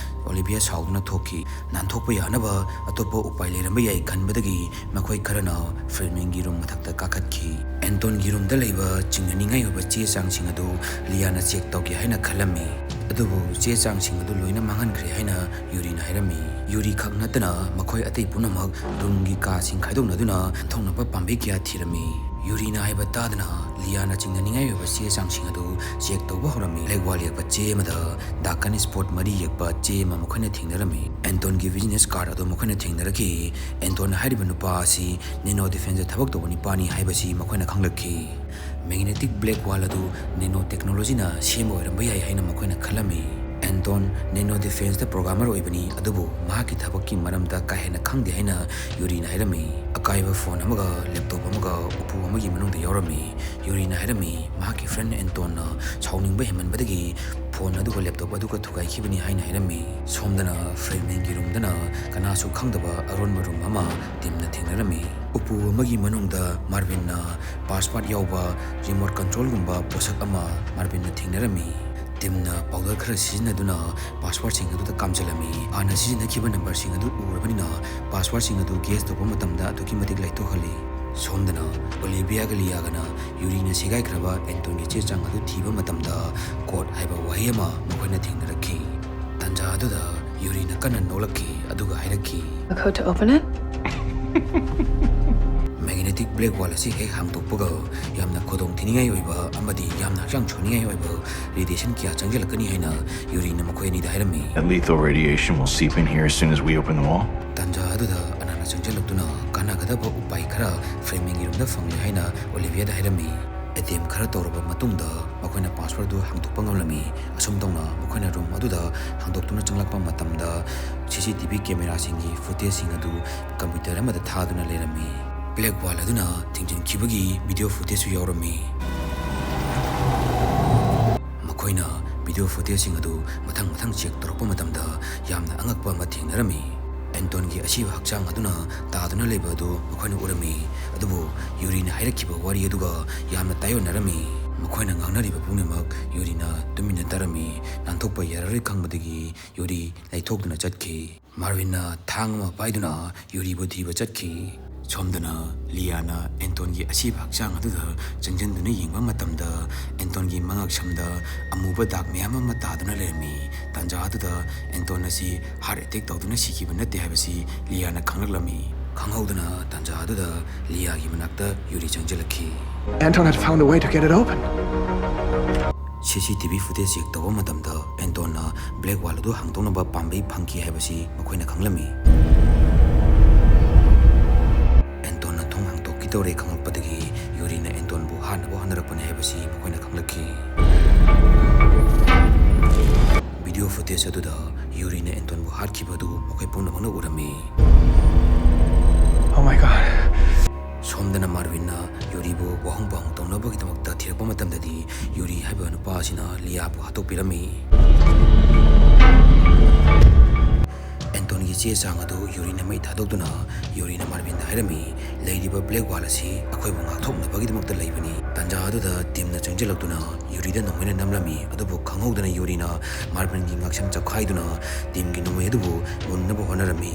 ꯑꯣꯂꯤꯚꯤꯌꯥ ꯁꯥꯎꯗꯨꯅ ꯊꯣꯛꯈꯤ꯫ ꯅꯥꯟꯊꯣꯛꯄ ꯌꯥꯅꯕ ꯑꯇꯣꯞꯄ ꯎꯄꯥꯏ ꯂꯩꯔꯝꯕ ꯌꯥꯏ ꯈꯟꯕꯗꯒꯤ ꯃꯈꯣꯏ ꯈꯔꯅ ꯐ꯭ꯔꯦꯗꯃꯦꯟꯒꯤ ꯔꯨꯝ ꯃꯊꯛꯇ ꯀꯥꯈꯠꯈꯤ꯫ ꯑꯦꯟꯇꯣꯟꯒꯤ ꯔꯨꯝꯗ ꯂꯩꯕ ꯆꯤꯡꯅꯅꯤꯡꯉꯥꯏ ꯑꯣꯏꯕ ꯆꯦ ꯆꯥꯡꯁꯤꯡ ꯑꯗꯨ ꯂꯤꯌꯥꯅ ꯆꯦꯛ ꯇꯧꯒꯦ ꯍꯥꯏꯅ ꯈꯜꯂꯝꯃꯤ꯫ ꯑꯗꯨꯕꯨ ꯆꯦ ꯆꯥꯡꯁꯤꯡ ꯑꯗꯨ ꯂꯣꯏꯅ ꯃꯥꯡꯍꯟꯈ꯭ꯔꯦ ꯍꯥꯏꯅ ꯌꯨꯔꯤꯅ ꯍꯥꯏꯔꯝꯃꯤ꯫ ꯌꯨꯔꯤ ꯈꯛ ꯅꯠꯇꯅ ꯃꯈꯣꯏ ꯑꯇꯩ ꯄꯨꯝꯅꯃꯛ ꯔꯨꯝꯒꯤ ꯀꯥꯁꯤꯡ ꯈꯥꯏꯗꯣꯛꯅꯗꯨꯅ ꯅꯥꯟꯊꯣꯛꯅꯕ ꯄꯥꯝꯕꯩ ꯀꯌꯥ ꯊꯤꯔꯝꯃꯤ꯫ ꯌꯨꯔꯤꯅ ꯍꯥꯏꯕ ꯇꯥꯗꯅ ꯂꯤꯌꯥꯅ ꯆꯤꯡꯅꯅꯤꯡꯉꯥꯏ ꯑꯣꯏꯕ ꯆꯦ ꯆꯥꯡꯁꯤꯡ ꯑꯗꯨ ꯆꯦꯛ ꯇꯧꯕ ꯍꯧꯔꯝꯃꯤ꯫ ꯕ꯭ꯂꯦꯛ ꯋꯥꯜ ꯌꯦꯛꯄ ꯆꯦ ꯑꯃꯗ ꯗꯥꯀꯟ ꯁ꯭ꯄꯣꯠ ꯃꯔꯤ ꯌꯦꯛꯄ ꯆꯦ ꯑꯃ ꯃꯈꯣꯏꯅ ꯊꯦꯡꯅꯔꯝꯃꯤ꯫ ꯑꯦꯟꯇꯣꯟꯒꯤ ꯕꯤꯖꯤꯅꯦꯁ ꯀꯥꯔꯗ ꯑꯗꯨ ꯃꯈꯣꯏꯅ ꯊꯦꯡꯅꯔꯛꯈꯤ꯫ ꯑꯦꯟꯇꯣꯟꯅ ꯍꯥꯏꯔꯤꯕ ꯅꯨꯄꯥ ꯑꯁꯤ ꯅꯦꯅꯣ ꯗꯤꯐꯦꯟꯁꯇ ꯊꯕꯛ ꯇꯧꯕ ꯅꯨꯄꯥꯅꯤ ꯍꯥꯏꯕꯁꯤ ꯃꯈꯣꯏꯅ ꯈꯪꯂꯛꯈꯤ꯫ ꯃꯦꯒꯅꯦꯇꯤꯛ ꯕ꯭ꯂꯦꯛ ꯋꯥꯜ ꯑꯗꯨ ꯅꯦꯅꯣ ꯇꯦꯛꯅꯣꯂꯣꯖꯤꯅ ꯁꯦꯝꯕ ꯑꯣꯏꯔꯝꯕ ꯌꯥꯏ ꯍꯥꯏꯅ ꯃꯈꯣꯏꯅ ꯈꯜꯂꯝꯃꯤ꯫ ꯑꯦꯟꯇꯣꯟ ꯅꯦꯅꯣ ꯗꯤꯐꯦꯟꯁꯇ ꯄ꯭ꯔꯣꯒ꯭ꯔꯥꯃꯔ ꯑꯣꯏꯕꯅꯤ, ꯑꯗꯨꯕꯨ ꯃꯍꯥꯛꯀꯤ ꯊꯕꯛꯀꯤ ꯃꯔꯝꯗ ꯀꯥ ꯍꯦꯟꯅ ꯈꯪꯗꯦ ꯍꯥꯏꯅ ꯌꯨꯔꯤꯅ ꯍꯥꯏꯔꯝꯃꯤ꯫ ꯑꯀꯥꯏꯕ ꯐꯣꯟ ꯑꯃꯒ ꯂꯦꯞꯇꯣꯞ ꯑꯃꯒ ꯎꯄꯨ ꯑꯃꯒꯤ ꯃꯅꯨꯡꯗ ꯌꯥꯎꯔꯝꯃꯤ꯫ ꯌꯨꯔꯤꯅ ꯍꯥꯏꯔꯝꯃꯤ, ꯃꯍꯥꯛꯀꯤ ꯐ꯭ꯔꯦꯟ ꯑꯦꯟꯇꯣꯟꯅ ꯁꯥꯎꯅꯤꯡꯕ ꯍꯦꯟꯃꯟꯕꯗꯒꯤ ꯐꯣꯟ ꯑꯗꯨꯒ ꯂꯦꯞꯇꯣꯞ ꯑꯗꯨꯒ ꯊꯨꯒꯥꯏꯈꯤꯕꯅꯤ ꯍꯥꯏꯅ ꯍꯥꯏꯔꯝꯃꯤ꯫ ꯁꯣꯝꯗꯅ ꯐ꯭ꯔꯦꯗꯃꯦꯟꯒꯤ ꯔꯨꯝꯗꯅ ꯀꯅꯥꯁꯨ ꯈꯪꯗꯕ ꯑꯔꯣꯟꯕ ꯔꯨꯝ ꯑꯃ ꯇꯤꯝꯅ ꯊꯦꯡꯅꯔꯝꯃꯤ꯫ ꯎꯄꯨ ꯑꯃꯒꯤ ꯃꯅꯨꯡꯗ ꯃꯥꯔꯚꯤꯟꯅ ꯄꯥꯁꯋꯥꯔꯗ ꯌꯥꯎꯕ ꯔꯤꯃꯣꯠ ꯀꯟꯇ꯭ꯔꯣꯜꯒꯨꯝꯕ ꯄꯣꯠꯁꯛ ꯑꯃ ꯃꯥꯔꯚꯤꯟꯅ ꯊꯦꯡꯅꯔꯝꯃꯤ꯫ ꯇꯤꯝꯅ ꯄꯥꯎꯗꯔ ꯈꯔ ꯁꯤꯖꯤꯟꯅꯗꯨꯅ ꯄꯥꯁꯋꯥꯔꯗꯁꯤꯡ ꯑꯗꯨꯗ ꯀꯥꯝꯖꯤꯜꯂꯝꯃꯤ꯫ ꯍꯥꯟꯅ ꯁꯤꯖꯤꯟꯅꯈꯤꯕ ꯅꯝꯕꯔꯁꯤꯡ ꯑꯗꯨ ꯎꯔꯕꯅꯤꯅ ꯄꯥꯁꯋꯥꯔꯗꯁꯤꯡ ꯑꯗꯨ ꯒꯦꯁ ꯇꯧꯕ ꯃꯇꯝꯗ ꯑꯗꯨꯛꯀꯤ ꯃꯇꯤꯛ ꯂꯥꯏꯊꯣꯛꯍꯜꯂꯤ꯫ ꯁꯣꯝꯗꯅ ꯑꯣꯂꯤꯚꯤꯌꯥꯒ ꯂꯤꯌꯥꯒꯅ ꯌꯨꯔꯤꯅ ꯁꯦꯒꯥꯏꯈ꯭ꯔꯕ ꯑꯦꯟꯇꯣꯟꯒꯤ ꯆꯦ ꯆꯥꯡ ꯑꯗꯨ ꯊꯤꯕ ꯃꯇꯝꯗ ꯀꯣꯗ ꯍꯥꯏꯕ ꯋꯥꯍꯩ ꯑꯃ ꯃꯈꯣꯏꯅ ꯊꯦꯡꯅꯔꯛꯈꯤ꯫ ꯇꯥꯟꯖꯥ ꯑꯗꯨꯗ ꯌꯨꯔꯤꯅ ꯀꯟꯅ ꯅꯣꯛꯂꯛꯈꯤ, ꯑꯗꯨꯒ ꯍꯥꯏꯔꯛꯈꯤ, A code to open it? Magnetic Black Wall ꯑꯁꯤ ꯍꯦꯛ ꯍꯥꯡꯗꯣꯛꯄꯒ ꯌꯥꯝꯅ ꯈꯨꯗꯣꯡ ꯊꯤꯅꯤꯡꯉꯥꯏ ꯑꯣꯏꯕ ꯑꯃꯗꯤ ꯌꯥꯝꯅ ꯍꯛꯆꯥꯡ ꯁꯣꯛꯅꯤꯡꯉꯥꯏ ꯑꯣꯏꯕ radiation ꯀꯌꯥ ꯆꯪꯁꯤꯜꯂꯛꯀꯅꯤ ꯍꯥꯏꯅ ꯌꯨꯔꯤꯅ ꯃꯈꯣꯏ ꯑꯅꯤꯗ ꯍꯥꯏꯔꯝꯃꯤ꯫ That lethal radiation will seep in here as soon as we open the wall. ꯇꯥꯟꯖꯥ ꯑꯗꯨꯗ ꯑꯅꯥꯅ ꯆꯪꯁꯤꯜꯂꯛꯇꯨꯅ ꯀꯥꯟꯅꯒꯗꯕ ꯎꯄꯥꯏ ꯈꯔ Flemingꯒꯤ ꯔꯨꯝꯗ ꯐꯪꯂꯦ ꯍꯥꯏꯅ Oliviaꯗ ꯍꯥꯏꯔꯝꯃꯤ꯫ Attempt ꯈꯔ ꯇꯧꯔꯕ ꯃꯇꯨꯡꯗ ꯃꯈꯣꯏꯅ passwordꯗꯨ ꯍꯥꯡꯗꯣꯛꯄ ꯉꯝꯂꯝꯃꯤ꯫ ꯑꯁꯨꯝ ꯇꯧꯅ ꯃꯈꯣꯏꯅ ꯔꯨꯝ ꯑꯗꯨꯗ ꯍꯥꯡꯗꯣꯛꯇꯨꯅ ꯆꯪꯂꯛꯄ ꯃꯇꯝꯗ CCTV cameraꯁꯤꯡꯒꯤ footageꯁꯤꯡ ꯑꯗꯨ computer ꯑꯃꯗ ꯊꯥꯗꯨꯅ ꯂꯩꯔꯝꯃꯤ꯫ Black Wall ꯑꯗꯨꯅ ꯊꯤꯡꯖꯤꯟꯈꯤꯕꯒꯤ video footageꯁꯨ ꯌꯥꯎꯔꯝꯃꯤ꯫ ꯃꯈꯣꯏꯅ video footageꯁꯤꯡ ꯑꯗꯨ ꯃꯊꯪ ꯃꯊꯪ check ꯇꯧꯔꯛꯄ ꯃꯇꯝꯗ ꯌꯥꯝꯅ ꯑꯉꯛꯄ ꯑꯃ ꯊꯦꯡꯅꯔꯝꯃꯤ꯫ Antonꯒꯤ ꯑꯁꯤꯕ ꯍꯛꯆꯥꯡ ꯑꯗꯨꯅ ꯇꯥꯗꯨꯅ ꯂꯩꯕ ꯑꯗꯨ ꯃꯈꯣꯏꯅ ꯎꯔꯝꯃꯤ, ꯑꯗꯨꯕꯨ ꯌꯨꯔꯤꯅ ꯍꯥꯏꯔꯛꯈꯤꯕ ꯋꯥꯔꯤ ꯑꯗꯨꯒ ꯌꯥꯝꯅ ꯇꯥꯏꯑꯣꯟꯅꯔꯝꯃꯤ꯫ ꯃꯈꯣꯏꯅ ꯉꯥꯡꯅꯔꯤꯕ ꯄꯨꯝꯅꯃꯛ ꯌꯨꯔꯤꯅ ꯇꯨꯃꯤꯟꯅ ꯇꯥꯔꯝꯃꯤ꯫ ꯅꯥꯟꯊꯣꯛꯄ ꯌꯥꯔꯔꯣꯏ ꯈꯪꯕꯗꯒꯤ ꯌꯨꯔꯤ ꯂꯩꯊꯣꯛꯇꯨꯅ ꯆꯠꯈꯤ꯫ ꯃꯥꯔꯚꯤꯟꯅ ꯊꯥꯡ ꯑꯃ ꯄꯥꯏꯗꯨꯅ ꯌꯨꯔꯤꯕꯨ ꯊꯤꯕ ꯆꯠꯈꯤ꯫ ꯁꯣꯝꯗꯅ ꯂꯤꯌꯥꯅ ꯑꯦꯟꯇꯣꯟꯒꯤ ꯑꯁꯤꯕ ꯍꯛꯆꯥꯡ ꯑꯗꯨꯗ ꯆꯪꯁꯤꯟꯗꯨꯅ ꯌꯦꯡꯕ ꯃꯇꯝꯗ ꯑꯦꯟꯇꯣꯟꯒꯤ ꯃꯉꯛ ꯁꯝꯗ ꯑꯃꯨꯕ ꯗꯥꯛ ꯃꯌꯥꯝ ꯑꯃ ꯇꯥꯗꯨꯅ ꯂꯩꯔꯝꯃꯤ꯫ ꯇꯥꯟꯖꯥ ꯑꯗꯨꯗ ꯑꯦꯟꯇꯣꯟ ꯑꯁꯤ heart attack ꯇꯧꯗꯨꯅ ꯁꯤꯈꯤꯕ ꯅꯠꯇꯦ ꯍꯥꯏꯕꯁꯤ ꯂꯤꯌꯥꯅ ꯈꯪꯂꯛꯂꯝꯃꯤ꯫ ꯈꯪꯍꯧꯗꯅ ꯇꯥꯟꯖꯥ ꯑꯗꯨꯗ ꯂꯤꯌꯥꯒꯤ ꯃꯅꯥꯛꯇ ꯌꯨꯔꯤ ꯆꯪꯁꯤꯜꯂꯛꯈꯤ꯫ Anton had found a way to get it open. CCTV footage check ꯇꯧꯕ ꯃꯇꯝꯗ ꯑꯦꯟꯇꯣꯟꯅ Black Wall ꯑꯗꯨ ꯍꯥꯡꯗꯣꯛꯅꯕ ꯄꯥꯝꯕꯩ ꯐꯪꯈꯤ ꯍꯥꯏꯕꯁꯤ ꯃꯈꯣꯏꯅ ꯈꯪꯂꯝꯃꯤ꯫ ꯑꯦꯟꯇꯣꯟꯅ ꯊꯣꯡ ꯍꯥꯡꯗꯣꯛꯈꯤꯗꯧꯔꯦ ꯈꯪꯂꯛꯄꯗꯒꯤ ꯌꯨꯔꯤꯅ ꯑꯦꯟꯇꯣꯟꯕꯨ ꯍꯥꯠꯅꯕ ꯍꯣꯠꯅꯔꯛꯄꯅꯤ ꯍꯥꯏꯕꯁꯤ ꯃꯈꯣꯏꯅ ꯈꯪꯂꯛꯈꯤ꯫ Video footage ꯑꯗꯨꯗ ꯌꯨꯔꯤꯅ ꯑꯦꯟꯇꯣꯟꯕꯨ ꯍꯥꯠꯈꯤꯕ ꯑꯗꯨ ꯃꯈꯣꯏ ꯄꯨꯝꯅꯃꯛꯅ ꯎꯔꯝꯃꯤ꯫ Oh my god. ꯁꯣꯝꯗꯅ ꯃꯥꯔꯚꯤꯟꯅ ꯌꯨꯔꯤꯕꯨ ꯋꯥꯍꯪ ꯄꯥꯎꯍꯪ ꯇꯧꯅꯕꯒꯤꯗꯃꯛꯇ ꯊꯤꯔꯛꯄ ꯃꯇꯝꯗꯗꯤ ꯌꯨꯔꯤ ꯍꯥꯏꯕ ꯅꯨꯄꯥ ꯑꯁꯤꯅ ꯂꯤꯌꯥꯕꯨ ꯍꯥꯠꯇꯣꯛꯄꯤꯔꯝꯃꯤ꯫ ꯑꯦꯟꯇꯣꯟꯒꯤ ꯆꯦ ꯆꯥꯡ ꯑꯗꯨ ꯌꯨꯔꯤꯅ ꯃꯩ ꯊꯥꯗꯣꯛꯇꯨꯅ ꯌꯨꯔꯤꯅ ꯃꯥꯔꯚꯤꯟꯗ ꯍꯥꯏꯔꯝꯃꯤ, "ꯂꯩꯔꯤꯕ Black Wall ꯑꯁꯤ ꯑꯩꯈꯣꯏꯕꯨ ꯉꯥꯛꯊꯣꯛꯅꯕꯒꯤꯗꯃꯛꯇ ꯂꯩꯕꯅꯤ"꯫ ꯇꯥꯟꯖꯥ ꯑꯗꯨꯗ ꯇꯤꯝꯅ ꯆꯪꯁꯤꯜꯂꯛꯇꯨꯅ ꯌꯨꯔꯤꯗ ꯅꯣꯡꯃꯩꯅ ꯅꯝꯂꯝꯃꯤ, ꯑꯗꯨꯕꯨ ꯈꯪꯍꯧꯗꯅ ꯌꯨꯔꯤꯅ ꯃꯥꯔꯚꯤꯟꯒꯤ ꯉꯛꯁꯝ ꯆꯞꯈꯥꯏꯗꯨꯅ ꯇꯤꯝꯒꯤ ꯅꯣꯡꯃꯩ ꯑꯗꯨꯕꯨ ꯃꯨꯟꯅꯕ ꯍꯣꯠꯅꯔꯝꯃꯤ꯫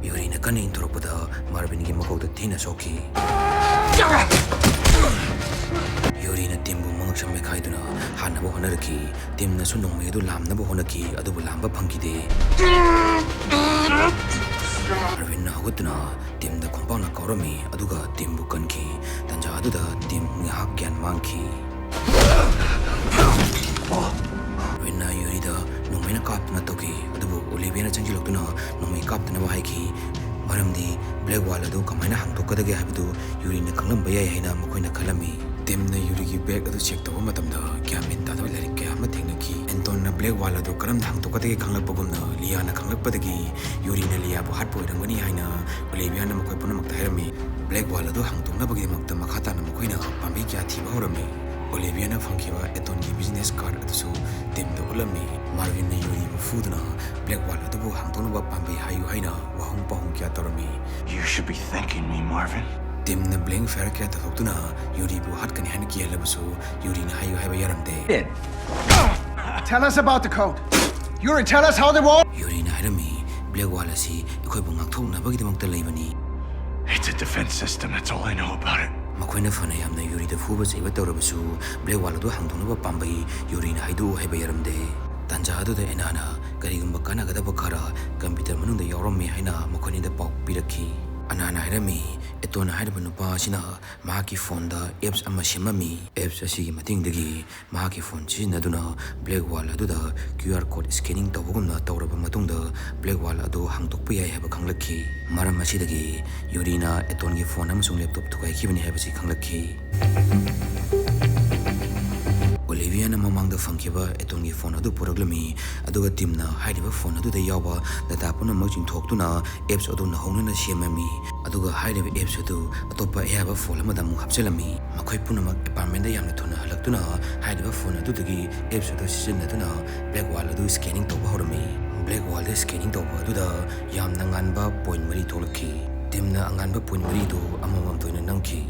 ꯌꯨꯔꯤꯅ ꯀꯟꯅ ꯏꯟꯊꯣꯔꯛꯄꯗ ꯃꯥꯔꯚꯤꯟꯒꯤ ꯃꯀꯣꯛꯇ ꯊꯤꯅ ꯁꯣꯛꯈꯤ꯫ ꯌꯨꯔꯤꯅ ꯇꯤꯝꯕꯨ ꯃꯉꯛꯁꯝ ꯃꯦꯈꯥꯏꯗꯨꯅ ꯍꯥꯠꯅꯕ ꯍꯣꯠꯅꯔꯛꯈꯤ꯫ ꯇꯤꯝꯅꯁꯨ ꯅꯣꯡꯃꯩ ꯑꯗꯨ ꯂꯥꯝꯅꯕ ꯍꯣꯠꯅꯈꯤ, ꯑꯗꯨꯕꯨ ꯂꯥꯝꯕ ꯐꯪꯈꯤꯗꯦ꯫ ꯑꯔꯕꯤꯟꯅ ꯍꯧꯒꯠꯇꯨꯅ ꯇꯤꯝꯗ ꯈꯣꯡꯄꯥꯛꯅ ꯀꯥꯎꯔꯝꯃꯤ, ꯑꯗꯨꯒ ꯇꯤꯝꯕꯨ ꯀꯟꯈꯤ꯫ ꯇꯥꯟꯖꯥ ꯑꯗꯨꯗ ꯇꯤꯝ ꯉꯥꯏꯍꯥꯛ ꯒ꯭ꯌꯥꯟ ꯃꯥꯡꯈꯤ꯫ ꯑꯔꯕꯤꯟꯅ ꯌꯨꯔꯤꯗ ꯅꯣꯡꯃꯩꯅ ꯀꯥꯞꯇꯨꯅ ꯇꯧꯈꯤ, ꯑꯗꯨꯕꯨ ꯑꯣꯂꯤꯚꯤꯌꯥꯅ ꯆꯪꯁꯤꯜꯂꯛꯇꯨꯅ ꯅꯣꯡꯃꯩ ꯀꯥꯞꯇꯅꯕ ꯍꯥꯏꯈꯤ, ꯃꯔꯝꯗꯤ ꯕ꯭ꯂꯦꯛ ꯋꯥꯜ ꯑꯗꯨ ꯀꯃꯥꯏꯅ ꯍꯥꯡꯗꯣꯛꯀꯗꯒꯦ ꯍꯥꯏꯕꯗꯨ ꯌꯨꯔꯤꯅ ꯈꯪꯂꯝꯕ ꯌꯥꯏ ꯍꯥꯏꯅ ꯃꯈꯣꯏꯅ ꯈꯜꯂꯝꯃꯤ꯫ ꯇꯤꯝꯅ ꯌꯨꯔꯤꯒꯤ ꯕꯦꯒ ꯑꯗꯨ ꯆꯦꯛ ꯇꯧꯕ ꯃꯇꯝꯗ ꯒ꯭ꯌꯥꯟ ꯃꯦꯟ ꯇꯥꯗꯕ ꯂꯥꯏꯔꯤꯛ ꯀꯌꯥ ꯑꯃ ꯊꯦꯡꯅꯈꯤ꯫ ꯑꯦꯟꯇꯣꯟꯅ ꯕ꯭ꯂꯦꯛ ꯋꯥꯜ ꯑꯗꯨ ꯀꯔꯝꯅ ꯍꯥꯡꯗꯣꯛꯀꯗꯒꯦ ꯈꯪꯂꯛꯄꯒꯨꯝꯅ ꯂꯤꯌꯥꯅ ꯈꯪꯂꯛꯄꯗꯒꯤ ꯌꯨꯔꯤꯅ ꯂꯤꯌꯥꯕꯨ ꯍꯥꯠꯄ ꯑꯣꯏꯔꯝꯒꯅꯤ ꯍꯥꯏꯅ ꯑꯣꯂꯤꯚꯤꯌꯥꯅ ꯃꯈꯣꯏ ꯄꯨꯝꯅꯃꯛꯇ ꯍꯥꯏꯔꯝꯃꯤ꯫ ꯕ꯭ꯂꯦꯛ ꯋꯥꯜ ꯑꯗꯨ ꯍꯥꯡꯗꯣꯛꯅꯕꯒꯤꯗꯃꯛꯇ ꯃꯈꯥ ꯇꯥꯅ ꯃꯈꯣꯏꯅ ꯄꯥꯝꯕꯩ ꯀꯌꯥ ꯊꯤꯕ ꯍꯧꯔꯝꯃꯤ꯫ ꯑꯣꯂꯤꯚꯤꯌꯥꯅ ꯐꯪꯈꯤꯕ ꯑꯦꯟꯇꯣꯟꯒꯤ ꯕꯤꯖꯤꯅꯦꯁ ꯀꯥꯔꯗ ꯑꯗꯨꯁꯨ ꯇꯤꯝꯗ ꯎꯠꯂꯝꯃꯤ꯫ ꯃꯥꯔꯚꯤꯟꯅ ꯌꯨꯔꯤꯕꯨ ꯐꯨꯗꯨꯅ ꯕ꯭ꯂꯦꯛ ꯋꯥꯜ ꯑꯗꯨꯕꯨ ꯍꯥꯡꯗꯣꯛꯅꯕ ꯄꯥꯝꯕꯩ ꯍꯥꯏꯌꯨ ꯍꯥꯏꯅ ꯋꯥꯍꯪ ꯄꯥꯎꯍꯪ ꯀꯌꯥ ꯇꯧꯔꯝꯃꯤ꯫ You should be thanking me, Marvin. ꯇꯤꯝꯅ ꯕ꯭ꯂꯦꯡ ꯐꯥꯌꯔ ꯀꯌꯥ ꯇꯧꯊꯣꯛꯇꯨꯅ ꯌꯨꯔꯤꯕꯨ ꯍꯥꯠꯀꯅꯤ ꯍꯥꯏꯅ ꯀꯤꯍꯜꯂꯕꯁꯨ ꯌꯨꯔꯤꯅ ꯍꯥꯏꯌꯨ ꯍꯥꯏꯕ ꯌꯥꯔꯝꯗꯦ꯫ Tell us about the code. Yuri, tell us how the war. ꯌꯨꯔꯤꯅ ꯍꯥꯏꯔꯝꯃꯤ, ꯕ꯭ꯂꯦꯛ ꯋꯥꯜ ꯑꯁꯤ ꯑꯩꯈꯣꯏꯕꯨ ꯉꯥꯛꯊꯣꯛꯅꯕꯒꯤꯗꯃꯛꯇ ꯂꯩꯕꯅꯤ꯫ It's a defense system, that's all I know about it. ꯃꯈꯣꯏꯅ ꯐꯅ ꯌꯥꯝꯅ ꯌꯨꯔꯤꯗ ꯐꯨꯕ ꯆꯩꯕ ꯇꯧꯔꯕꯁꯨ ꯕ꯭ꯂꯦꯛ ꯋꯥꯜ ꯑꯗꯨ ꯍꯥꯡꯗꯣꯛꯅꯕ ꯄꯥꯝꯕꯩ ꯌꯨꯔꯤꯅ ꯍꯥꯏꯗꯣꯛꯎ ꯍꯥꯏꯕ ꯌꯥꯔꯝꯗꯦ꯫ ꯇꯥꯟꯖꯥ ꯑꯗꯨꯗ ꯑꯦꯅꯥꯅ ꯀꯔꯤꯒꯨꯝꯕ ꯀꯥꯟꯅꯒꯗꯕ ꯈꯔ ꯀꯝꯄ꯭ꯌꯨꯇꯔ ꯃꯅꯨꯡꯗ ꯌꯥꯎꯔꯝꯃꯤ ꯍꯥꯏꯅ ꯃꯈꯣꯏꯅꯤꯗ ꯄꯥꯎ ꯄꯤꯔꯛꯈꯤ꯫ ꯑꯅꯥꯅ ꯍꯥꯏꯔꯝꯃꯤ, ꯑꯦꯇꯣꯟ ꯍꯥꯏꯔꯤꯕ ꯅꯨꯄꯥ ꯑꯁꯤꯅ ꯃꯍꯥꯛꯀꯤ ꯐꯣꯟꯗ ꯑꯦꯞꯁ ꯑꯃ ꯁꯦꯝꯂꯝꯃꯤ꯫ ꯑꯦꯞꯁ ꯑꯁꯤꯒꯤ ꯃꯇꯦꯡꯗꯒꯤ ꯃꯍꯥꯛꯀꯤ ꯐꯣꯟ ꯁꯤꯖꯤꯟꯅꯗꯨꯅ ꯕ꯭ꯂꯦꯛ ꯋꯥꯜ ꯑꯗꯨꯗ ꯀ꯭ꯌꯨ ꯑꯥꯔ ꯀꯣꯗ ꯁ꯭ꯀꯦꯅꯤꯡ ꯇꯧꯕꯒꯨꯝꯅ ꯇꯧꯔꯕ ꯃꯇꯨꯡꯗ ꯕ꯭ꯂꯦꯛ ꯋꯥꯜ ꯑꯗꯨ ꯍꯥꯡꯗꯣꯛꯄ ꯌꯥꯏ ꯍꯥꯏꯕ ꯈꯪꯂꯛꯈꯤ꯫ ꯃꯔꯝ ꯑꯁꯤꯗꯒꯤ ꯌꯨꯔꯤꯅ ꯑꯦꯇꯣꯟꯒꯤ ꯐꯣꯟ ꯑꯃꯁꯨꯡ ꯂꯦꯞꯇꯣꯞ ꯊꯨꯒꯥꯏꯈꯤꯕꯅꯤ ꯍꯥꯏꯕꯁꯤ ꯈꯪꯂꯛꯈꯤ꯫ ꯑꯣꯂꯤꯚꯤꯌꯥꯅ ꯃꯃꯥꯡꯗ ꯐꯪꯈꯤꯕ ꯑꯦꯇꯣꯟꯒꯤ ꯐꯣꯟ ꯑꯗꯨ ꯄꯨꯔꯛꯂꯝꯃꯤ, ꯑꯗꯨꯒ ꯇꯤꯝꯅ ꯍꯥꯏꯔꯤꯕ ꯐꯣꯟ ꯑꯗꯨꯗ ꯌꯥꯎꯕ ꯗꯇꯥ ꯄꯨꯝꯅꯃꯛ ꯆꯤꯡꯊꯣꯛꯇꯨꯅ ꯑꯦꯞꯁ ꯑꯗꯨ ꯅꯧꯍꯧꯅꯅ ꯁꯦꯝꯂꯝꯃꯤ, ꯑꯗꯨꯒ ꯍꯥꯏꯔꯤꯕ ꯑꯦꯞꯁ ꯑꯗꯨ ꯑꯇꯣꯞꯄ ꯑꯌꯥꯕ ꯐꯣꯜ ꯑꯃꯗ ꯑꯃꯨꯛ ꯍꯥꯞꯆꯤꯜꯂꯝꯃꯤ꯫ ꯃꯈꯣꯏ ꯄꯨꯝꯅꯃꯛ ꯑꯦꯄꯥꯔꯠꯃꯦꯟꯗ ꯌꯥꯝꯅ ꯊꯨꯅ ꯍꯜꯂꯛꯇꯨꯅ ꯍꯥꯏꯔꯤꯕ ꯐꯣꯟ ꯑꯗꯨꯗꯒꯤ ꯑꯦꯞꯁ ꯑꯗꯨ ꯁꯤꯖꯤꯟꯅꯗꯨꯅ ꯕ꯭ꯂꯦꯛ ꯋꯥꯜ ꯑꯗꯨ ꯁ꯭ꯀꯦꯅꯤꯡ ꯇꯧꯕ ꯍꯧꯔꯝꯃꯤ꯫ ꯕ꯭ꯂꯦꯛ ꯋꯥꯜꯗ ꯁ꯭ꯀꯦꯅꯤꯡ ꯇꯧꯕ ꯑꯗꯨꯗ ꯌꯥꯝꯅ ꯉꯥꯟꯕ ꯄꯣꯏꯟ ꯃꯔꯤ ꯊꯣꯛꯂꯛꯈꯤ꯫ ꯇꯤꯝꯅ ꯑꯉꯥꯟꯕ ꯄꯣꯏꯟ ꯃꯔꯤꯗꯨ ꯑꯃꯃꯝꯇ ꯑꯣꯏꯅ ꯅꯝꯈꯤ꯫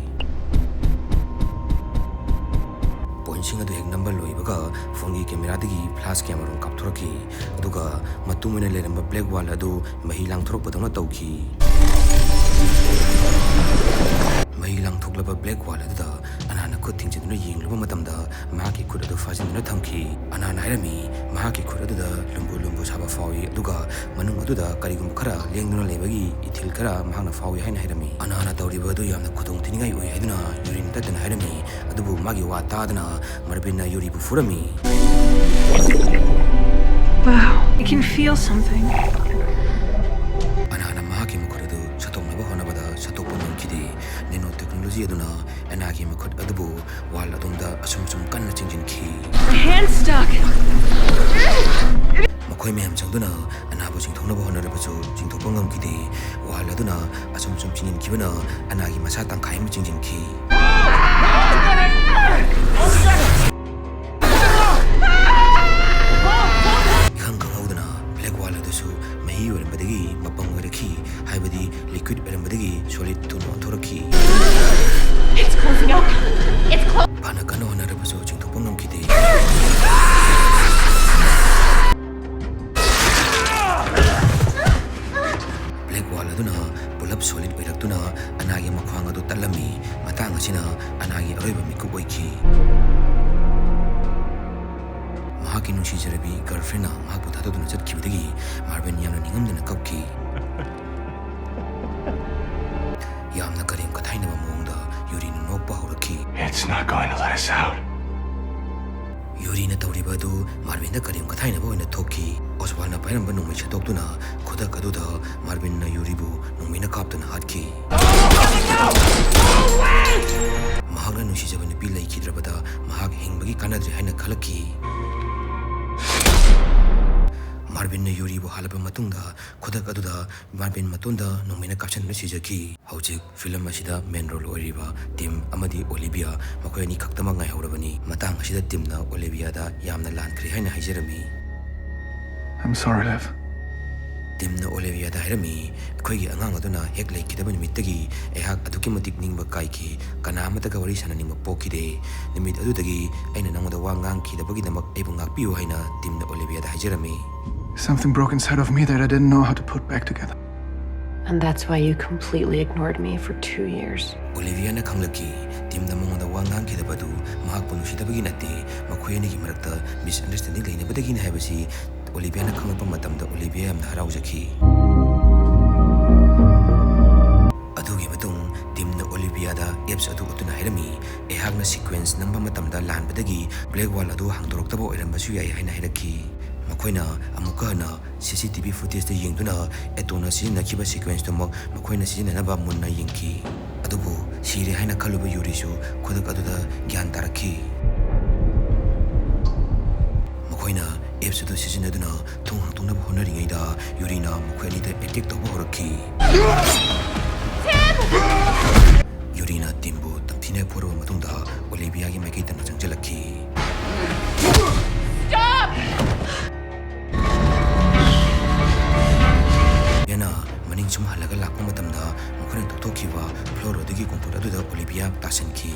ꯄꯣꯏꯟꯁꯤꯡ ꯑꯗꯨ ꯍꯦꯛ ꯅꯝꯕ ꯂꯣꯏꯕꯒ ꯐꯣꯟꯒꯤ ꯀꯦꯃꯦꯔꯥꯗꯒꯤ ꯐ꯭ꯂꯥꯁ ꯀꯌꯥꯃꯔꯨꯝ ꯀꯥꯞꯊꯣꯔꯛꯈꯤ, ꯑꯗꯨꯒ ꯃꯇꯨꯡ ꯑꯣꯏꯅ ꯂꯩꯔꯝꯕ ꯕ꯭ꯂꯦꯛ ꯋꯥꯜ ꯑꯗꯨ ꯃꯍꯤ ꯂꯥꯡꯊꯣꯔꯛꯄꯗꯧꯅ ꯇꯧꯈꯤ꯫ ꯃꯍꯤ ꯂꯥꯡꯊꯣꯛꯂꯕ ꯕ꯭ꯂꯦꯛ ꯋꯥꯜ ꯑꯗꯨꯗ ꯑꯅꯥꯟ ꯈꯨꯠ ꯊꯤꯡꯖꯤꯟꯗꯨꯅ ꯌꯦꯡꯂꯨꯕ ꯃꯇꯝꯗ ꯃꯍꯥꯛꯀꯤ ꯈꯨꯠ ꯑꯗꯨ ꯐꯥꯖꯤꯟꯗꯨꯅ ꯊꯝꯈꯤ꯫ ꯑꯅꯥꯅ ꯍꯥꯏꯔꯝꯃꯤ, ꯃꯍꯥꯛꯀꯤ ꯈꯨꯠ ꯑꯗꯨꯗ ꯂꯨꯝꯕꯨ ꯂꯨꯝꯕꯨ ꯁꯥꯕ ꯐꯥꯎꯏ, ꯑꯗꯨꯒ ꯃꯅꯨꯡ ꯑꯗꯨꯗ ꯀꯔꯤꯒꯨꯝꯕ ꯈꯔ ꯂꯦꯡꯗꯨꯅ ꯂꯩꯕꯒꯤ ꯏꯊꯤꯜ ꯈꯔ ꯃꯍꯥꯛꯅ ꯐꯥꯎꯏ ꯍꯥꯏꯅ ꯍꯥꯏꯔꯝꯃꯤ꯫ ꯑꯅꯥꯅ ꯇꯧꯔꯤꯕ ꯑꯗꯨ ꯌꯥꯝꯅ ꯈꯨꯗꯣꯡ ꯊꯤꯅꯤꯡꯉꯥꯏ ꯑꯣꯏ ꯍꯥꯏꯗꯨꯅ ꯌꯨꯔꯤꯅ ꯇꯠꯇꯅ ꯍꯥꯏꯔꯝꯃꯤ꯫ ꯑꯗꯨꯕꯨ ꯃꯥꯒꯤ ꯋꯥ ꯇꯥꯗꯅ ꯃꯥꯔꯕꯤꯟꯅ ꯌꯨꯔꯤꯕꯨ ꯐꯨꯔꯝꯃꯤ꯫ Wow, I can feel something. ꯑꯅꯥꯅ ꯃꯍꯥꯛꯀꯤ ꯃꯈꯨꯠ ꯑꯗꯨ ꯁꯠꯇꯣꯛꯅꯕ ꯍꯣꯠꯅꯕꯗ ꯁꯠꯇꯣꯛꯄ ꯉꯝꯈꯤꯗꯦ꯫ ꯅꯦꯅꯣ ꯇꯦꯛꯅꯣꯂꯣꯖꯤ ꯑꯗꯨꯅ ꯑꯅꯥꯒꯤ ꯃꯈꯨꯠ ꯑꯗꯨꯕꯨ ꯋꯥꯜ ꯑꯗꯣꯝꯗ ꯑꯁꯨꯝ ꯁꯨꯝ ꯀꯟꯅ ꯆꯤꯡꯁꯤꯟꯈꯤ꯫ My hand's stuck. ꯃꯈꯣꯏ ꯃꯌꯥꯝ ꯆꯪꯗꯨꯅ ꯑꯅꯥꯕꯨ ꯆꯤꯡꯊꯣꯛꯅꯕ ꯍꯣꯠꯅꯔꯕꯁꯨ ꯆꯤꯡꯊꯣꯛꯄ ꯉꯝꯈꯤꯗꯦ꯫ ꯋꯥꯜ ꯑꯗꯨꯅ ꯑꯁꯨꯝ ꯁꯨꯝ ꯆꯤꯡꯁꯤꯟꯈꯤꯕꯅ ꯑꯅꯥꯒꯤ ꯃꯁꯥ ꯇꯪꯈꯥꯏ ꯑꯃ ꯆꯤꯡꯁꯤꯟꯈꯤ꯫ ꯏꯈꯪ ꯈꯪꯍꯧꯗꯅ ꯕ꯭ꯂꯦꯛ ꯋꯥꯜ ꯑꯗꯨꯁꯨ ꯃꯍꯤ ꯑꯣꯏꯔꯝꯕꯗꯒꯤ ꯃꯄꯪ ꯑꯣꯏꯔꯛꯈꯤ, ꯍꯥꯏꯕꯗꯤ ꯂꯤꯀ꯭ꯋꯤꯠ ꯑꯣꯏꯔꯝꯕꯗꯒꯤ ꯁꯣꯂꯤꯠ ꯊꯨꯅ ꯑꯣꯟꯊꯣꯔꯛꯈꯤ꯫ It's closing up. It's closing. ꯐꯅ ꯀꯟꯅ ꯍꯣꯠꯅꯔꯕꯁꯨ ꯆꯤꯡꯊꯣꯛꯄ ꯉꯝꯈꯤꯗꯦ꯫ ꯕ꯭ꯂꯦꯛ ꯋꯥꯜ ꯑꯗꯨꯅ ꯄꯨꯂꯞ ꯁꯣꯂꯤꯠ ꯑꯣꯏꯔꯛꯇꯨꯅ ꯑꯅꯥꯒꯤ ꯃꯈ꯭ꯋꯥꯡ ꯑꯗꯨ ꯇꯠꯂꯝꯃꯤ꯫ ꯃꯇꯥꯡ ꯑꯁꯤꯅ ꯑꯅꯥꯒꯤ ꯑꯔꯣꯏꯕ ꯃꯤꯀꯨꯞ ꯑꯣꯏꯈꯤ꯫ ꯃꯍꯥꯛꯀꯤ ꯅꯨꯡꯁꯤꯖꯔꯕꯤ ꯒꯔꯜꯐ꯭ꯔꯦꯟꯅ ꯃꯍꯥꯛꯄꯨ ꯊꯥꯗꯣꯛꯇꯨꯅ ꯆꯠꯈꯤꯕꯗꯒꯤ ꯃꯥꯔꯕꯤꯟ ꯌꯥꯝꯅ ꯅꯤꯡꯉꯝꯗꯅ ꯀꯞꯈꯤ꯫ ꯌꯥꯝꯅ ꯀꯔꯦꯝ ꯀꯊꯥꯏꯅꯕ ꯃꯑꯣꯡꯗ ꯌꯨꯔꯤꯅ ꯅꯣꯛꯄ ꯍꯧꯔꯛꯈꯤ꯫ It's not going to let us out. ꯌꯨꯔꯤꯅ ꯇꯧꯔꯤꯕ ꯑꯗꯨ ꯃꯥꯔꯕꯤꯟꯗ ꯀꯔꯦꯝ ꯀꯊꯥꯏꯅꯕ ꯑꯣꯏꯅ ꯊꯣꯛꯈꯤ꯫ ꯑꯣꯁꯋꯥꯜꯅ ꯄꯥꯏꯔꯝꯕ ꯅꯣꯡꯃꯩ ꯁꯠꯇꯣꯛꯇꯨꯅ ꯈꯨꯗꯛ ꯑꯗꯨꯗ ꯃꯥꯔꯕꯤꯟꯅ ꯌꯨꯔꯤꯕꯨ ꯅꯣꯡꯃꯩꯅ ꯀꯥꯞꯇꯨꯅ ꯍꯥꯠꯈꯤ꯫ ꯃꯍꯥꯛꯅ ꯅꯨꯡꯁꯤꯖꯕ ꯅꯨꯄꯤ ꯂꯩꯈꯤꯗ꯭ꯔꯕꯗ ꯃꯍꯥꯛ ꯍꯤꯡꯕꯒꯤ ꯀꯥꯟꯅꯗ꯭ꯔꯦ ꯍꯥꯏꯅ ꯈꯜꯂꯛꯈꯤ꯫ ꯃꯥꯔꯕꯤꯟꯅ ꯌꯨꯔꯤꯕꯨ ꯍꯥꯠꯂꯕ ꯃꯇꯨꯡꯗ ꯈꯨꯗꯛ ꯑꯗꯨꯗ ꯃꯥꯔꯕꯤꯟ ꯃꯇꯣꯟꯗ ꯅꯣꯡꯃꯩꯅ ꯀꯥꯞꯁꯤꯟꯗꯨꯅ ꯁꯤꯖꯈꯤ꯫ ꯍꯧꯖꯤꯛ ꯐꯤꯂꯝ ꯑꯁꯤꯗ ꯃꯦꯟ ꯔꯣꯜ ꯑꯣꯏꯔꯤꯕ ꯇꯤꯝ ꯑꯃꯗꯤ ꯑꯣꯂꯤꯚꯤꯌꯥ, ꯃꯈꯣꯏ ꯑꯅꯤ ꯈꯛꯇꯃꯛ ꯉꯥꯏꯍꯧꯔꯕꯅꯤ꯫ ꯃꯇꯥꯡ ꯑꯁꯤꯗ ꯇꯤꯝꯅ ꯑꯣꯂꯤꯚꯤꯌꯥꯗ ꯌꯥꯝꯅ ꯂꯥꯟꯈ꯭ꯔꯦ ꯍꯥꯏꯅ ꯍꯥꯏꯖꯔꯝꯃꯤ꯫ I'm sorry, Lev. ꯇꯤꯝꯅ ꯑꯣꯂꯤꯚꯤꯌꯥꯗ ꯍꯥꯏꯔꯝꯃꯤ, "ꯑꯩꯈꯣꯏꯒꯤ ꯑꯉꯥꯡ ꯑꯗꯨꯅ ꯍꯦꯛ ꯂꯩꯈꯤꯗꯕ ꯅꯨꯃꯤꯠꯇꯒꯤ ꯑꯩꯍꯥꯛ ꯑꯗꯨꯛꯀꯤ ꯃꯇꯤꯛ ꯅꯤꯡꯕ ꯀꯥꯏꯈꯤ꯫ ꯀꯅꯥ ꯑꯃꯠꯇꯒ ꯋꯥꯔꯤ ꯁꯥꯟꯅꯅꯤꯡꯕ ꯄꯣꯛꯈꯤꯗꯦ꯫ ꯅꯨꯃꯤꯠ ꯑꯗꯨꯗꯒꯤ ꯑꯩꯅ ꯅꯉꯣꯟꯗ ꯋꯥ ꯉꯥꯡꯈꯤꯗꯕꯒꯤꯗꯃꯛ ꯑꯩꯕꯨ ꯉꯥꯛꯄꯤꯌꯨ" ꯍꯥꯏꯅ ꯇꯤꯝꯅ ꯑꯣꯂꯤꯚꯤꯌꯥꯗ ꯍꯥꯏꯖꯔꯝꯃꯤ꯫ Something broke inside of me that I didn't know how to put back together. And that's why you completely ignored me for two years. ꯑꯣꯂꯤꯚꯤꯌꯥꯅ ꯈꯪꯂꯛꯈꯤ, ꯇꯤꯝꯅ ꯃꯉꯣꯟꯗ ꯋꯥ ꯉꯥꯡꯈꯤꯗꯕ ꯑꯗꯨ ꯃꯍꯥꯛꯄꯨ ꯅꯨꯡꯁꯤꯗꯕꯒꯤ ꯅꯠꯇꯦ, ꯃꯈꯣꯏ ꯑꯅꯤꯒꯤ ꯃꯔꯛꯇ ꯃꯤꯁꯑꯟꯗꯔꯁꯇꯦꯟꯗꯤꯡ ꯂꯩꯅꯕꯗꯒꯤꯅꯤ ꯍꯥꯏꯕꯁꯤ ꯑꯣꯂꯤꯚꯤꯌꯥꯅ ꯈꯪꯂꯛꯄ ꯃꯇꯝꯗ ꯑꯣꯂꯤꯚꯤꯌꯥ ꯌꯥꯝꯅ ꯍꯔꯥꯎꯖꯈꯤ꯫ ꯑꯗꯨꯒꯤ ꯃꯇꯨꯡ ꯇꯤꯝꯅ ꯑꯣꯂꯤꯚꯤꯌꯥꯗ ꯑꯦꯞꯁ ꯑꯗꯨ ꯎꯠꯇꯨꯅ ꯍꯥꯏꯔꯝꯃꯤ, ꯑꯩꯍꯥꯛꯅ ꯁꯤꯀ꯭ꯋꯦꯟꯁ ꯅꯝꯕ ꯃꯇꯝꯗ ꯂꯥꯟꯕꯗꯒꯤ ꯕ꯭ꯂꯦꯛ ꯋꯥꯜ ꯑꯗꯨ ꯍꯥꯡꯗꯣꯔꯛꯇꯕ ꯑꯣꯏꯔꯝꯕꯁꯨ ꯌꯥꯏ ꯍꯥꯏꯅ ꯍꯥꯏꯔꯛꯈꯤ꯫ ꯃꯈꯣꯏꯅ ꯑꯃꯨꯛꯀ ꯍꯟꯅ ꯁꯤ ꯁꯤ ꯇꯤ ꯚꯤ ꯐꯨꯇꯦꯖꯇ ꯌꯦꯡꯗꯨꯅ ꯑꯦꯇꯣꯅ ꯁꯤꯖꯤꯟꯅꯈꯤꯕ ꯁꯤꯀ꯭ꯋꯦꯟꯁꯇꯨꯃꯛ ꯃꯈꯣꯏꯅ ꯁꯤꯖꯤꯟꯅꯅꯕ ꯃꯨꯟꯅ ꯌꯦꯡꯈꯤ꯫ ꯑꯗꯨꯕꯨ ꯁꯤꯔꯦ ꯍꯥꯏꯅ ꯈꯜꯂꯨꯕ ꯌꯨꯔꯤꯁꯨ ꯈꯨꯗꯛ ꯑꯗꯨꯗ ꯒ꯭ꯌꯥꯟ ꯇꯥꯔꯛꯈꯤ꯫ ꯃꯈꯣꯏꯅ ꯑꯦꯞꯁ ꯑꯗꯨ ꯁꯤꯖꯤꯟꯅꯗꯨꯅ ꯊꯣꯡ ꯍꯥꯡꯗꯣꯛꯅꯕ ꯍꯣꯠꯅꯔꯤꯉꯩꯗ ꯌꯨꯔꯤꯅ ꯃꯈꯣꯏ ꯑꯅꯤꯗ ꯑꯦꯇꯦꯛ ꯇꯧꯕ ꯍꯧꯔꯛꯈꯤ꯫ ꯌꯨꯔꯤꯅ ꯇꯤꯝꯕꯨ ꯇꯝꯊꯤꯅ ꯐꯨꯔꯕ ꯃꯇꯨꯡꯗ ꯑꯣꯂꯤꯚꯤꯌꯥꯒꯤ ꯃꯥꯏꯀꯩ ꯇꯝꯅ ꯆꯪꯁꯤꯜꯂꯛꯈꯤ꯫ ꯌꯥꯅ ꯃꯅꯤꯡ ꯁꯨꯝ ꯍꯜꯂꯒ ꯂꯥꯛꯄ ꯃꯇꯝꯗ ꯃꯈꯣꯏꯅ ꯊꯣꯛꯊꯣꯛꯈꯤꯕ ꯐ꯭ꯂꯣꯔ ꯑꯗꯨꯒꯤ ꯀꯣꯡꯄꯣꯠ ꯑꯗꯨꯗ ꯑꯣꯂꯤꯚꯤꯌꯥ ꯇꯥꯁꯤꯟꯈꯤ꯫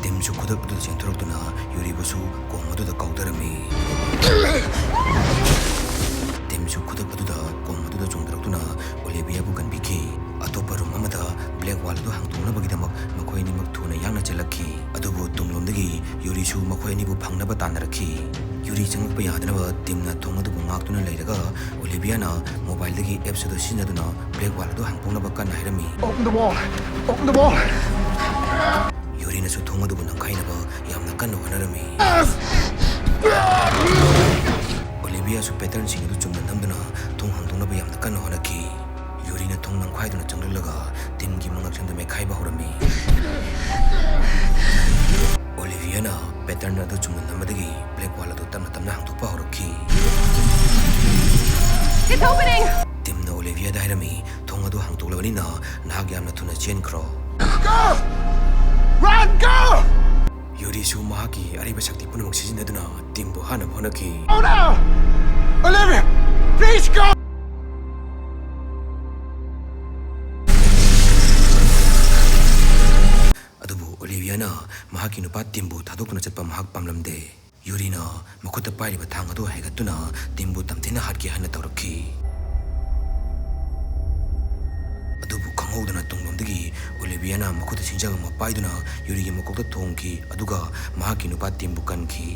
ꯇꯤꯝꯁꯨ ꯈꯨꯗꯛ ꯑꯗꯨꯗ ꯆꯦꯟꯊꯣꯔꯛꯇꯨꯅ ꯌꯨꯔꯤꯕꯨꯁꯨ ꯀꯣꯝ ꯑꯗꯨꯗ ꯀꯥꯎꯊꯔꯝꯃꯤ꯫ ꯇꯤꯝꯁꯨ ꯈꯨꯗꯛ ꯑꯗꯨꯗ ꯀꯣꯝ ꯑꯗꯨꯗ ꯆꯣꯡꯊꯔꯛꯇꯨꯅ ꯑꯣꯂꯤꯚꯤꯌꯥꯕꯨ ꯀꯟꯕꯤꯈꯤ꯫ ꯑꯇꯣꯞꯄ ꯔꯨꯝ ꯑꯃꯗ ꯕ꯭ꯂꯦꯛ ꯋꯥꯜ ꯑꯗꯨ ꯍꯥꯡꯗꯣꯛꯅꯕꯒꯤꯗꯃꯛ ꯃꯈꯣꯏ ꯑꯅꯤꯃꯛ ꯊꯨꯅ ꯌꯥꯡꯅ ꯆꯦꯜꯂꯛꯈꯤ꯫ ꯑꯗꯨꯕꯨ ꯇꯨꯡꯂꯣꯝꯗꯒꯤ ꯌꯨꯔꯤꯁꯨ ꯃꯈꯣꯏ ꯑꯅꯤꯕꯨ ꯐꯪꯅꯕ ꯇꯥꯟꯅꯔꯛꯈꯤ꯫ ꯌꯨꯔꯤ ꯆꯪꯂꯛꯄ ꯌꯥꯗꯅꯕ ꯇꯤꯝꯅ ꯊꯣꯡ ꯑꯗꯨꯕꯨ ꯉꯥꯛꯇꯨꯅ ꯂꯩꯔꯒ ꯑꯣꯂꯤꯚꯤꯌꯥꯅ ꯃꯣꯕꯥꯏꯜꯗꯒꯤ ꯑꯦꯞꯁ ꯑꯗꯨ ꯁꯤꯖꯤꯟꯅꯗꯨꯅ ꯕ꯭ꯂꯦꯛ ꯋꯥꯜ ꯑꯗꯨ ꯍꯥꯡꯗꯣꯛꯅꯕ ꯀꯟꯅ ꯍꯥꯏꯔꯝꯃꯤ꯫ Open the wall! Open the wall! ꯌꯨꯔꯤꯅꯁꯨ ꯊꯣꯡ ꯑꯗꯨꯕꯨ ꯅꯝꯈꯥꯏꯅꯕ ꯌꯥꯝꯅ ꯀꯟꯅ ꯍꯣꯠꯅꯔꯝꯃꯤ꯫ ꯑꯣꯂꯤꯚꯤꯌꯥꯁꯨ ꯄꯦꯇꯔꯟꯁꯤꯡ ꯑꯗꯨ ꯆꯨꯝꯅ ꯅꯝꯗꯨꯅ ꯊꯣꯡ ꯍꯥꯡꯗꯣꯛꯅꯕ ꯌꯥꯝꯅ ꯀꯟꯅ ꯍꯣꯠꯅꯈꯤ꯫ ꯌꯨꯔꯤꯅ ꯊꯣꯡ ꯅꯝꯈꯥꯏꯗꯨꯅ ꯆꯪꯂꯛꯂꯒ ꯇꯤꯝꯒꯤ ꯃꯉꯛꯁꯝꯗ ꯃꯦꯠꯈꯥꯏꯕ ꯍꯧꯔꯝꯃꯤ꯫ ꯑꯣꯂꯤꯚꯤꯌꯥꯅ ꯄꯦꯇꯔꯟ ꯑꯗꯨ ꯆꯨꯝꯅ ꯅꯝꯕꯗꯒꯤ ꯕ꯭ꯂꯦꯛ ꯋꯥꯜ ꯑꯗꯨ ꯇꯞꯅ ꯇꯞꯅ ꯍꯥꯡꯗꯣꯛꯄ ꯍꯧꯔꯛꯈꯤ꯫ It's opening! ꯇꯤꯝꯅ ꯑꯣꯂꯤꯚꯤꯌꯥꯗ ꯍꯥꯏꯔꯝꯃꯤ, ꯊꯣꯡ ꯑꯗꯨ ꯍꯥꯡꯗꯣꯛꯂꯕꯅꯤꯅ ꯅꯍꯥꯛ ꯌꯥꯝꯅ ꯊꯨꯅ ꯆꯦꯟꯈ꯭ꯔꯣ꯫ Run! Go! ꯌꯨꯔꯤꯁꯨ ꯃꯍꯥꯛꯀꯤ ꯑꯔꯩꯕ ꯁꯛꯇꯤ ꯄꯨꯝꯅꯃꯛ ꯁꯤꯖꯤꯟꯅꯗꯨꯅ ꯇꯤꯝꯕꯨ ꯍꯥꯠꯅꯕ ꯍꯣꯠꯅꯈꯤ꯫ Oh no! Olivia! Please go! ꯑꯗꯨꯕꯨ ꯑꯣꯂꯤꯚꯤꯌꯥꯅ ꯃꯍꯥꯛꯀꯤ ꯅꯨꯄꯥ ꯇꯤꯝꯕꯨ ꯊꯥꯗꯣꯛꯇꯨꯅ ꯆꯠꯄ ꯃꯍꯥꯛ ꯄꯥꯝꯂꯝꯗꯦ꯫ ꯌꯨꯔꯤꯅ ꯃꯈꯨꯠꯇ ꯄꯥꯏꯔꯤꯕ ꯊꯥꯡ ꯑꯗꯨ ꯍꯥꯏꯒꯠꯇꯨꯅ ꯇꯤꯝꯕꯨ ꯇꯝꯊꯤꯅ ꯍꯥꯠꯀꯦ ꯍꯥꯏꯅ ꯇꯧꯔꯛꯈꯤ꯫ ꯑꯗꯨꯕꯨ ꯈꯪꯍꯧꯗꯅ ꯇꯨꯡꯂꯣꯝꯗꯒꯤ ꯑꯣꯂꯤꯚꯤꯌꯥꯅ ꯃꯈꯨꯠꯇ ꯁꯤꯡꯖꯪ ꯑꯃ ꯄꯥꯏꯗꯨꯅ ꯌꯨꯔꯤꯒꯤ ꯃꯀꯣꯛꯇ ꯊꯣꯝꯈꯤ, ꯑꯗꯨꯒ ꯃꯍꯥꯛꯀꯤ ꯅꯨꯄꯥ ꯇꯤꯝꯕꯨ ꯀꯟꯈꯤ꯫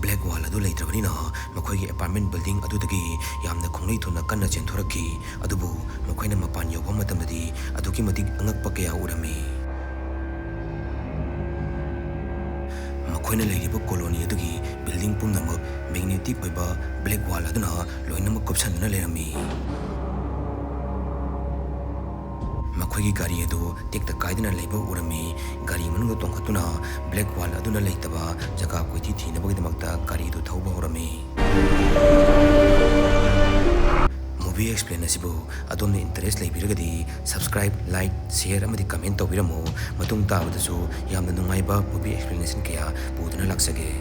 ꯕ꯭ꯂꯦꯛ ꯋꯥꯜ ꯑꯗꯨ ꯂꯩꯇ꯭ꯔꯕꯅꯤꯅ ꯃꯈꯣꯏꯒꯤ ꯑꯦꯄꯥꯔꯠꯃꯦꯟ ꯕꯤꯜꯗꯤꯡ ꯑꯗꯨꯗꯒꯤ ꯌꯥꯝꯅ ꯈꯣꯡꯂꯩ ꯊꯨꯅ ꯀꯟꯅ ꯆꯦꯟꯊꯣꯔꯛꯈꯤ꯫ ꯑꯗꯨꯕꯨ ꯃꯈꯣꯏꯅ ꯃꯄꯥꯟ ꯌꯧꯕ ꯃꯇꯝꯗꯗꯤ ꯑꯗꯨꯛꯀꯤ ꯃꯇꯤꯛ ꯑꯉꯛꯄ ꯀꯌꯥ ꯎꯔꯝꯃꯤ꯫ ꯃꯈꯣꯏꯅ ꯂꯩꯔꯤꯕ ꯀꯣꯂꯣꯅꯤ ꯑꯗꯨꯒꯤ ꯕꯤꯜꯗꯤꯡ ꯄꯨꯝꯅꯃꯛ ꯃꯦꯒꯅꯦꯇꯤꯛ ꯑꯣꯏꯕ ꯕ꯭ꯂꯦꯛ ꯋꯥꯜ ꯑꯗꯨꯅ ꯂꯣꯏꯅꯃꯛ ꯀꯨꯞꯁꯟꯗꯨꯅ ꯂꯩꯔꯝꯃꯤ꯫ ꯃꯈꯣꯏꯒꯤ ꯒꯥꯔꯤ ꯑꯗꯨ ꯇꯦꯛꯇ ꯀꯥꯏꯗꯅ ꯂꯩꯕ ꯎꯔꯝꯃꯤ꯫ ꯒꯥꯔꯤ ꯃꯅꯨꯡꯗ ꯇꯣꯡꯈꯠꯇꯨꯅ ꯕ꯭ꯂꯦꯛ ꯋꯥꯜ ꯑꯗꯨꯅ ꯂꯩꯇꯕ ꯖꯒꯥ ꯀꯣꯏꯊꯤ ꯊꯤꯅꯕꯒꯤꯗꯃꯛꯇ ꯒꯥꯔꯤꯗꯨ ꯊꯧꯕ ꯍꯧꯔꯝꯃꯤ꯫ ꯃꯨꯚꯤ ꯑꯦꯛꯁꯄ꯭ꯂꯦꯟ ꯑꯁꯤꯕꯨ ꯑꯗꯣꯝꯅ ꯏꯟꯇꯔꯦꯁ ꯂꯩꯕꯤꯔꯒꯗꯤ subscribe, like, share ꯑꯃꯗꯤ comment ꯇꯧꯕꯤꯔꯝꯃꯨ꯫ ꯃꯇꯨꯡ ꯇꯥꯕꯗꯁꯨ ꯌꯥꯝꯅ ꯅꯨꯡꯉꯥꯏꯕ ꯃꯨꯚꯤ ꯑꯦꯛꯁꯄ꯭ꯂꯦꯅꯦꯁꯟ ꯀꯌꯥ ꯄꯨꯗꯨꯅ ꯂꯥꯛꯆꯒꯦ꯫